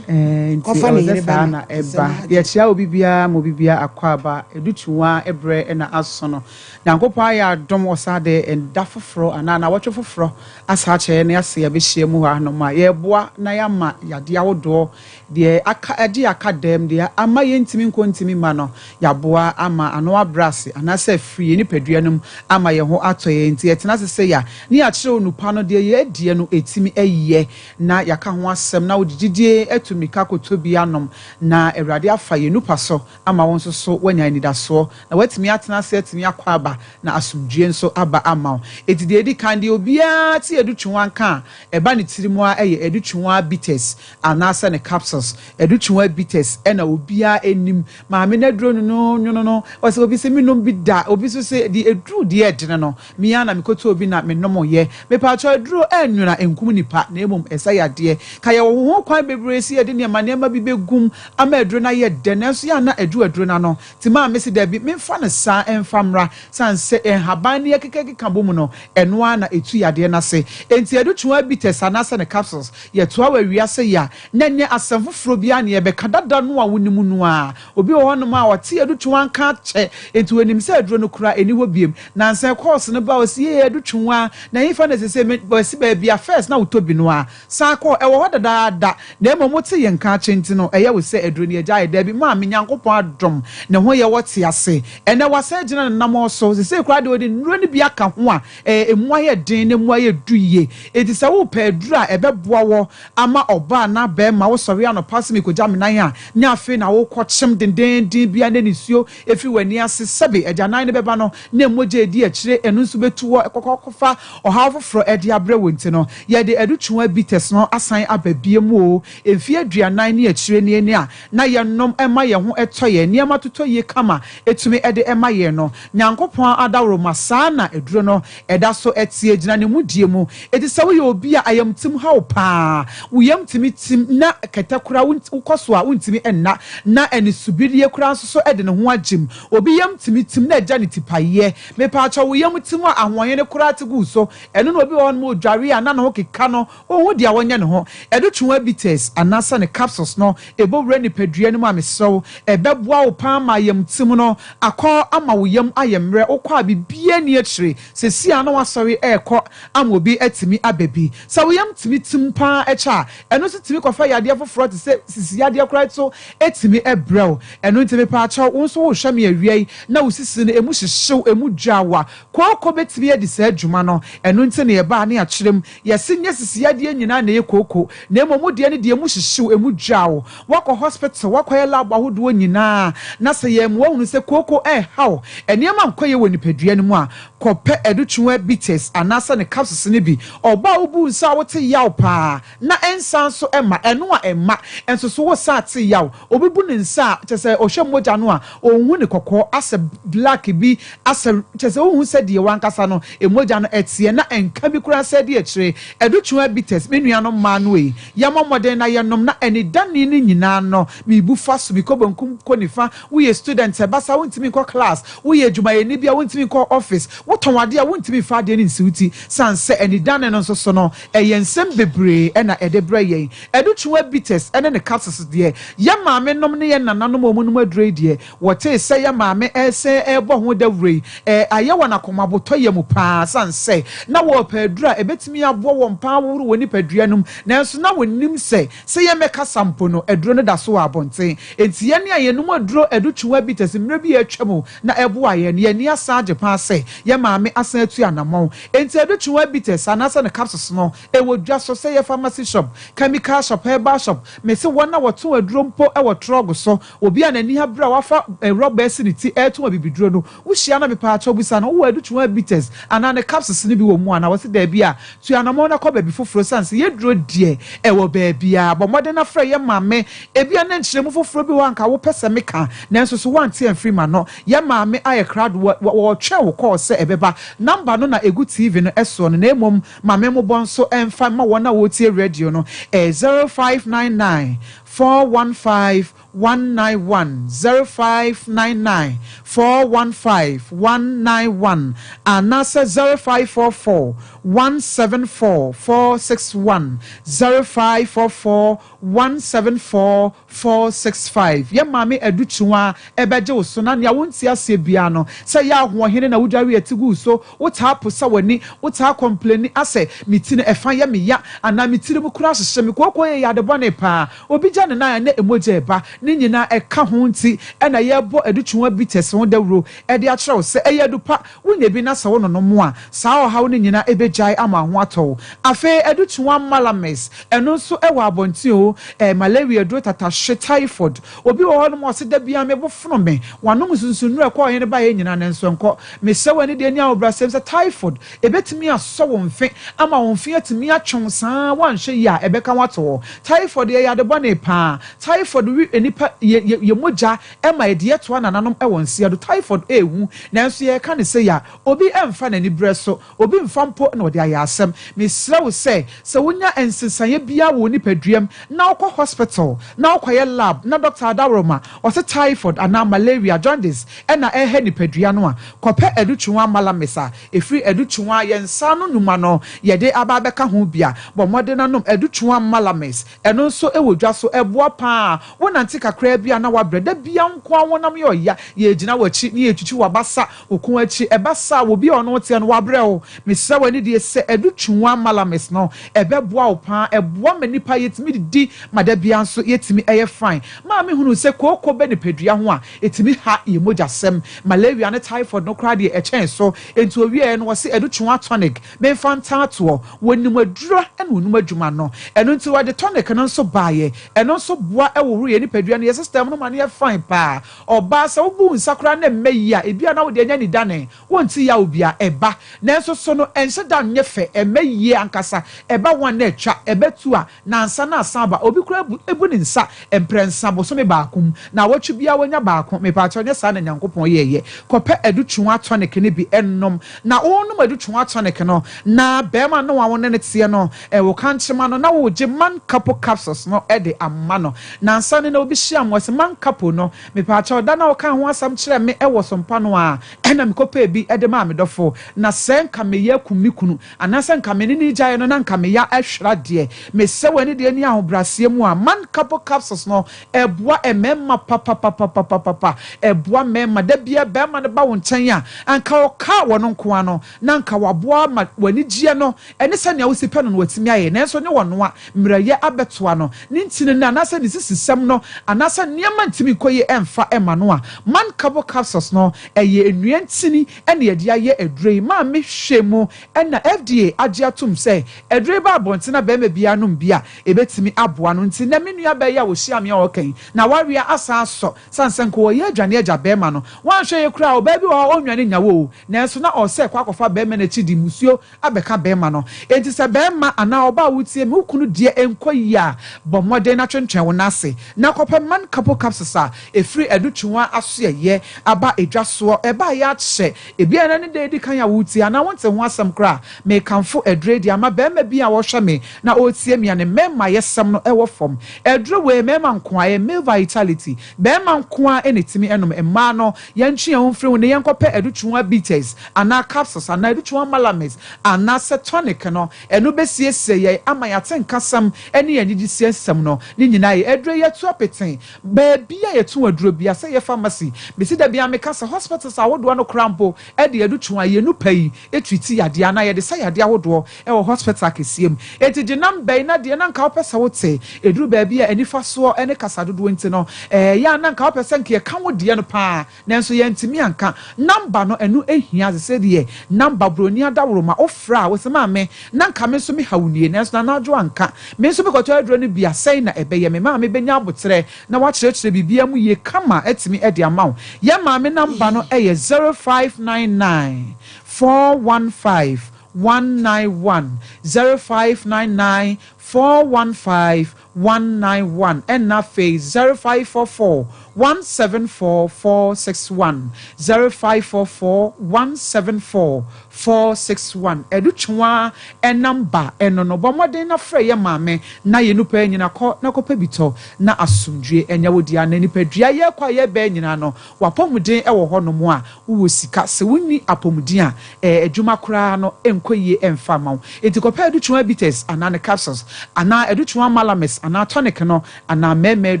S21: eh, nti
S1: Kɔfa
S21: ɛwɔ
S1: ne
S21: sɛ
S1: yere
S21: saa
S1: bɛma
S21: na
S1: te sɛ
S21: ɛba
S1: n'ade.
S21: Yɛkyia obi biara ma obi biara akɔ aba ɛdu tuwa ɛbrɛ na aso no Nyankopɔn ayɛ adom ɔsan de ɛda foforɔ anaa nawɔtwe foforɔ asa akyɛ yɛn ase yɛabɛhyia mu hɔ anom a yɛreboa na yɛama yadeɛ ahodoɔ Deɛ aka agye aka dɛm, deɛ ama yɛntumi nkɔ ntumi mma no, yɛaboa ama ano abrɛ ase anaasɛ afiri yɛn nipadua no mu ama yɛn ho atɔ yɛn. Enti yɛtena ase sei a, ne yɛakyerɛw nnupa no, deɛ yɛadiɛ no ɛtumi yɛ na yɛaka ho asɛm na wode gyidie atu mmirika akɔtɔ bi anom na Awurade afa yɛn nnupa so ama wo nso so woanya anidasoɔ na woatumi atena ase atumi akɔ aba na asomdwoeɛ nso aba ama wo. Enti deɛ ɛdi kan, deɛ obiara te adutwewa nka a ɛba ne tiri mu ara yɛ adutwewa bitters anaasɛ ne capsules. Adutwewa bitters na obiara nim. Maame no aduro no nwono no, ɔsɛ obi se menom bi da, obi nso se deɛ ɛduru deɛ ɛdene no, Me ara na mekɔtɔɔ bi na menomoeɛ. Mepaakyɛw, aduro ɛnnwona ɛnkum nipa na mmom ɛsa yadeɛ. Ka yɛwɔ ho kwan bebree sɛ yɛde nneɛma nneɛma bi bɛgum ama aduro no ayɛ dɛ nanso yɛ a na aduru aduro no ano. Nti maa mese dabi memfa no saa mfa mmra sane sɛ nhaban no yɛkekakeka bɔ mu no ɛno ara na ɛtu yadeɛ no ase. Enti adutwaa bitters anaasɛ ne capsules yɛtoa wɔ awia sɛ yɛ a na ɛnyɛ asɛm foforɔ biara na yɛbɛka dada no a wonim no ara. Obi wɔ hɔnom a ɔte adutwaa nka akyɛ enti ɔnim sɛ aduro no koraa ɛnni hɔ biom. Nansa course no ba ɔsi yee adu twunwa na hefa na sese me ɔsi baabi a first na wotɔ bi no a san kɔ ɛwɔ hɔ dadaada na mmom wote yɛn nka akyɛ nti no ɛyɛ wo sɛ aduro no yɛgyae daabi maame Nyankopɔn adom ne ho yɛ wɔte ase ɛnɛ wasan agyina ne namɔn so sesei koraa deɛ ɔde nnuro no bi aka ho a ɛɛ emu ayɛ den na emu ayɛ du yie enti sɛ wopɛ aduro a ɛbɛboa wɔ ama ɔbaa anaa bɛɛma wosɔre anɔpa sɛ mekɔgya me nan a nyɛ afei na wokɔ kyem dendeenden bia ne nisuo Efi w'ani ase sɛbe agyanan no bɛba no na mogya a edi akyire ɛno nso bɛtu hɔ kɔkɔ akɔfa ɔhaw foforɔ de abrɛ wo nti no, yɛde adutwuwa bitters no asan aba biom oo. Mfeɛ aduanan ne akyire nie ne a na yɛnom ma yɛn ho tɔ yɛn, nneɛma totɔ yie kama ɛtumi de ma yɛn no. Nyankopɔn adaworoma saa na aduro no ɛda so teɛ, gyina ne mudie mu. Enti sɛ woyɛ obi a ayamtim ha wo paa, wo yam tumi tim na kɛtɛ koraa wokɔ so a wontumi nna, na anisobirie koraa nso so de ne ho agyem. Obi yam tumi tim na agya ne tipaeɛ. Mepaakyɛw wo yam tim a ahoɔyene koraa te gu wo so. Ɛno na obi wɔ hɔnom a odware a na ne ho keka no, onhu deɛ wɔnyɛ ne ho. Ɛde twea bitters anaasɛ ne capsules no ɛbɔ wura nipadua no mu a mesrɛ wo ɛbɛboa wo paa ma ayamtim no akɔ ama wo yam ayɛ mmerɛ. Wokɔ a biribiara nni akyire. Seesei a na woasɔre rekɔ ama obi atumi aba bi. Sɛ wo yam tumi tim paa kyɛ a, ɛno nso tumi kɔfa yadeɛ foforɔ te sɛ sisi yadeɛ koraa nso tumi brɛ wo. Ɛno nti mepaakyɛw, wo nso worehwɛ me awia yi na wo sisi no ɛmu hyehye wo, ɛmu dwa wo a, kooko bɛtumi adi saa dwuma no. Ɛno nti na yɛbaa ne yɛakyerɛ mu. Yɛse nyɛ sisi yadeɛ nyinaa na ɛyɛ kooko, na mmom wo deɛ no deɛ ɛmu hyehye wo, ɛmu dwa wo. Woakɔ hospital, woakɔyɛ lab ahodoɔ nyinaa na sɛ yɛn woahunu sɛ kooko reha wo, nneɛma nkɔ yie wɔ nipadua no mu a, kɔpɛ adutwewa bitters anaasɛ ne capsules no bi. Ɔbaa a wobu nsa a wote yaw paa na ɛnsa nso mma, ɛno a ɛmma nso so wo san te yaw. Obi bu ne nsa a, kyerɛ sɛ ɔhwɛ mogya no a, ɔnhu ne kɔkɔɔ, asɛ black bi, asɛ kyerɛ sɛ wonhu sɛdeɛ w'ankasa no mogya no teɛ na ɛnka bi koraa sɛ adi akyire. Adutwewa bitters, me nuanom mmaa no ei, Yɛmmɔ mmɔden na yɛnnom na anidane no nyinaa no mebu fa so, mekɔ benkum kɔ nifa, woyɛ student a ɛba saa wontumi nkɔ class, woyɛ adwumayɛni bi a wontumi nkɔ office, wotɔn adeɛ a wontumi mfa adeɛ no nsi wo ti, sane sɛ anidane no nso so no ɛyɛ nsɛm bebree na ɛde brɛ yɛn. Adutwewa bitters ne ne capsules deɛ yɛn maame nom ne yɛn nananom a wɔnom aduro yi deɛ Wɔtee sɛ yɛn maame resen rebɔ ho dawuro yi, ayɛ wɔn akomabotɔyam paa esiane sɛ na wɔrepɛ aduru a ebetumi aboa wɔn paa ahohoro wɔn nipadua no mu. Nanso na wɔnnim sɛ, sɛ yɛmmɛkasa mpo no, aduro no da so wɔ abɔnten. Enti yɛn a yɛnom aduro adutwewa bitters mmerɛ bi a atwam na ɛboaa yɛn no, yɛn ani asan agye paa sɛ yɛn maame asan atu anammɔn. Enti adutwewa bitters anaasɛ ne capsules no, ɛwɔ dwa so, sɛ ɛyɛ pharmacy shop, chemical shop, herbal shop, mese wɔn a wɔtɔn aduro mpo wɔ trɔg so, Obi a n'ani abere a wafa rɔba asi ne ti retɔn abibiduro no, wohyia no a, mepaakyɛw bisa no, wowɔ adutwuma bitters anaa ne capsules no bi wɔ mu anaa? Ɔse daabi. yie a, tu anamɔn na kɔ baabi foforɔ esiane sɛ yɛduro deɛ ɛwɔ baabiara. Bɔ mmɔden na frɛ yɛn maame. Ebia na nkyerɛmu foforɔ bi wɔ hɔ a anka wopɛ sɛ meka nanso so woante amfiri m'ano. Yɛn maame ayɛ krado, wɔ, wɔretwɛn wo kɔɔ sɛ ɛbɛba. Number no na ɛgu TV no soɔ no, na mmom ma me mmobɔ nso mfa mma wɔn a wɔretie radio no. Ɛyɛ 0599 415 191, 0599 415 191 anaasɛ 0544 174 461, 0544 174 465. Yɛn Maame Adu Kyuwa bɛgye wo so na nea wonte aseɛ biara no, sɛ ɛyɛ ahoɔhene na wodware ati gu wo so, wotaa posa w'ani, wotaa kɔmpleni asɛ me ti no ɛfa yɛ me ya anaa me tiri mu koraa hyehye me, kooko yɛ yade bɔne paa, obi gya ne nan a na mogya reba, ne nyinaa ɛka ho nti na yɛrebɔ Adu Kyuwa bitters ho dawuro de akyerɛ wo sɛ ɛyɛ adu pa. Wonya bi na sɛ wononom a, saa ɔhaw no nyinaa bɛgyae ama wo ho atɔ wo. Afei adutoa malamis, ɛno nso wɔ abɔnten o, ɛyɛ malaria aduro, tatahwe, typhoid. Obi wɔ hɔnom a ɔse da biara me bo fono me, wanom nsunsonnuro a ɛkɔɔ he no baeɛ nyinaa nanso ɛnkɔ. Mesrɛ wo anidie ne ahobrɛaseɛm sɛ typhoid, ɛbɛtumi asɔ wo mfe ama wo mfe atumi atwe wo saa, woanhwɛ yie a ɛbɛka wo ato hɔ. Typhoid yɛ yade bɔne paa. Typhoid we nnipa yɛ yɛ yɛ mogya ma yɛde yɛtoa nananom wɔ nseɛ do. Typhoid yɛ hu, nanso yɛreka no sei a, obi mfa n'aniberɛ so, obi mfa mpo na ɔde ayɛ asɛm. Mesrɛ wo sɛ, sɛ wonya nsesaeɛ biara wɔ wo nipaduam na wokɔ hospital na wokɔyɛ lab na dɔkta adaworoma ɔse typhoid anaa malaria, jaundice, na ɛreha nipadua no a, kɔpɛ Adutwunwa Malamis a ɛfiri Adutwunwa, yɛn nsa ano nnwuma no yɛde aba abɛka ho bi a, bɔ mmɔden na nom Adutwunwa Malamis. Ɛno nso wɔ dwa so, ɛboa pa ara. Wonante kakraa bi a na woabrɛ. Da biara wo nko ara wonam yɛ ɔya. Yɛregyina w'akyi na yɛretwitwi w'abasa, wo kɔn akyi. Ɛba saa a, obi a ɔne wo teɛ no, wabrɛ wo. Mesrɛ wo anidie sɛ, adu Twunwa Malamis no, ɛbɛboa wo pa ara. Ɛboa ma nnipa yɛtumi didi ma da biara nso yɛtumi yɛ fine. Maame hunuu sɛ kooko bɛ nipadua ho a, ɛtumi ha yɛn mogyasɛm. Malaria ne typhoid no koraa deɛ, ɛkyɛn so. Enti ɔwieeɛ no, ɔse adu Twunwa tonic, memfa ntaatoɔ. Wɔnim aduro na wɔnim adwuma no. Ɛno nti wɔde tonic no nso baeɛ. Ɛno nso boa hohoro yɛn nipadua no, yɛn system no ma no yɛ fine paa. Ɔbaa, sɛ wobu wo nsa koraa na ɛmmɛ yie a, ebia na wode anya anidane, wonte yaw biara, ɛba. Nanso so no, ɛnhyɛ da nyɛ fɛ, ɛmmɛ yie ankasa. Ɛba one na atwa, ɛba two a, nnansa na asan aba. Obi koraa bu bu ne nsa mprɛnsa bosome baako mu, naawɔtwe biara wanya baako. Mepaakyɛw, nyɛ saa na Nyankopɔn yɛeɛ. Kɔpɛ adutwuwa tonic no bi nom. Na wonom adutwuwa tonic no, na barima no a wo ne no teɛ no, wo kankyema no, na woregye man kapo capsules no de ama no. Nansa no na obi hyia me, ɔse man kapo no, mepaakyɛw, da no a wokaa ho asɛm kyerɛɛ me wɔ sompa no ara na mekɔpɛɛ bi de maa me dɔfo. Na sɛ nka meyɛ akum me kunu, Anaasɛ nka me ne no regyaeɛ no na nka me ya ahwira deɛ. Mesɛ w'ani deɛ ni ahobrɛaseɛ mu a, man couple capsules no ɛboa mmarima papapapapapapa. Ɛboa mmarima. Da biara barima no ba wo nkyɛn a, anka ɔka wɔn nko ara no, na anka waboa ama w'anigyeɛ no ne sɛnea wosi pɛ no no watumi ayɛ. Nanso ne ɔnoa, mmerɛyɛ abɛtoa no, ne ntini no anaasɛ ne sisisɛm no anaasɛ nneɛma ntumi nkɔ yie ɛmfa mma no a, man couple capsules no ɛyɛ nnua ntini na yɛde ayɛ aduro yi. Maame hwɛ mu na FDA agye atom sɛ aduro yi ba abɔnten na barima biara nom bi a, ɛbɛtumi aboa no. Nti nnɛ me nua baa yi a ɔhyia me a ɔreka yi, n'awareɛ asan asɔ sane sɛ nka ɔreyɛ adwane agya barima no. Woanhwɛ yie koraa a, ɔbaa bi wɔ hɔ a ɔnnwane nnya wo o, nanso na ɔresɛ kɔ akɔfa barima no akyi de mmusuo abɛka barima no. Enti sɛ barima anaa ɔbaa a wotie me, wo kunu deɛ ɛnkɔ yie a, bɔ mmɔden na twentwɛn wo nan ase na kɔpɛ Man Couple Capsules a ɛfiri Adutwunwa asoɛeɛ aba edwa soɔ. Ɛbaeɛ akyɛ, ebia ɛnnɛ ne da a ɛdi kan a woretie anaa wonte ho asɛm koraa a, merekamfo aduro yi de ama barima bi a ɔrehwɛ me na ɔretie me a ne mmarimayɛsɛm no wɔ fam. Aduro wei, mmarima nko ara, ɛyɛ male vitality. Barima nko ara na ɛtumi nom, mmaa no, yɛntwe yɛn ho mfiri ho na yɛnkɔpɛ Adutwunwa bitters anaa capsules anaa Adutwunwa malamis anaasɛ tonic no, ɛno bɛsiesie yɛn ama yɛn atenkasɛm ne yɛn anigyeseɛ nsɛm no ne nyinaa yɛ aduro yi atu apete baabi a yɛtɔn aduro biara sɛ ɛyɛ pharmacy mesi da biara meka sɛ hospitals ahodoɔ no koraa mpo de adutwunwa yɛn nupa yi treati yadeɛ anaa yɛde sa yadeɛ ahodoɔ wɔ hospital akɛseɛ mu enti gye number yi na deɛ na nka wopɛ sɛ wote ɛduru baabi a anifasoɔ ne kasa dodoɔ nti no ɛyɛ a na nka wopɛ sɛ nka yɛka wo deɛ no paa Nanso yɛantumi anka. Number no, ɛno hia te sɛ deɛ number broni adaworoma, wofrɛ a, wose maame, na nka me nso me haw nie, nanso Nana Adwo anka. Me nso mekɔtɔ aduro no bi a, sɛn na ɛbɛyɛ? Me maame bɛnya aboterɛ na wakyerɛkyerɛ biribiara mu yie kama atumi de ama wo. Yɛn maame number no yɛ 0599 415. 191, 0599 415 191 ɛna afei 0544 174 461, 0544 174 461. Ɛdu twea ɛnam ba ɛno no, bɔ mmɔden na frɛ yɛ maame na yɛ nupa nyina kɔ na kɔpɛ bi tɔ na asomdwie ɛnyɛ wo dea. Na nipadua yɛkɔ a yɛbɛɛ nyinaa no, wapɔmuden ɛwɔ hɔnom a wowɔ sika sɛ wonni apɔmuden a adwuma koraa no ɛnkɔ yie ɛmfa ma wo. Enti kɔpɛ Adutwuma bitters anaa ne capsules anaa Adutwuma malamis anaa tonic no anaa mɛɛmɛɛ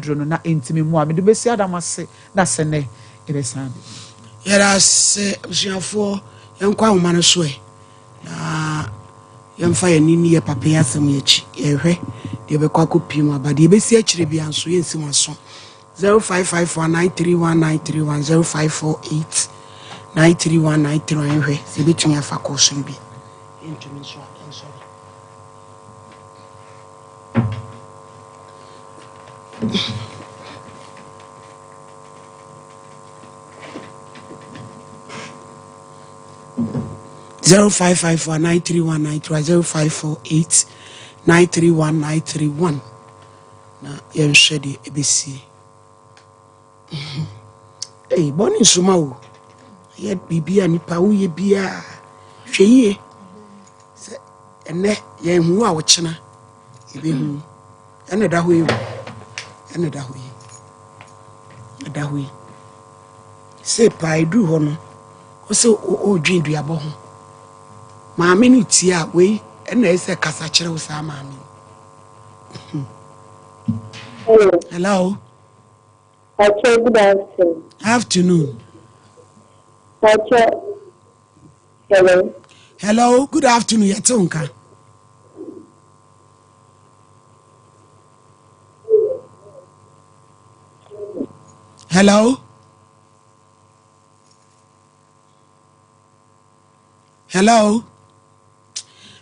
S21: duro no na ɛntimi mmoa. Mede bɛsi Adam ase na sɛ nnɛ ɛbɛsan aba bio.
S1: Yɛda ase abusuafoɔ, yɛnkɔ ahoma no so ɛ na yɛmfa yɛn ani nni yɛ papa yi asɛm yi akyi. Yɛhwɛ deɛ ɛbɛkɔ akɔpie mu aba, deɛ ɛbɛsi akyire biara nso yɛnsi mo aso. 0554 931 931 0548 931 931 yɛnhwɛ sɛ yɛbɛtumi afa kɔɔso no bi. Yɛntumi nso a yɛnsɔre. 0554 931 931 0548 931 931 na yɛnhwɛ deɛ ɛbɛsie. Ei, bɔne nsoma o. Yɛ biribi a nipa woyɛ biara hwɛ yie sɛ ɛnɛ yɛnhu a wɔkyena yɛbɛhu. Ɛna ɛda hɔ yi o, ɛna ɛda hɔ yi, ɛda hɔ yi. Sɛ paa ɛduru hɔ no, ɔsɛ ɔredwen duabɔ ho. Maame no tie a, wei ɛna ɛsɛ kasa kyerɛ wo saa maame yi.
S4: Hello.
S1: Hello.
S4: Pacho, good afternoon.
S1: Afternoon.
S4: Pacho, hello.
S1: Hello, good afternoon. Yɛte wo nka. Hello. Hello.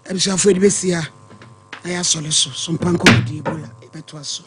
S1: Abusuafo yɛde bɛsi ha na yɛasɔre so so mpa nkɔ ɔde Ebola yɛbɛtoa so.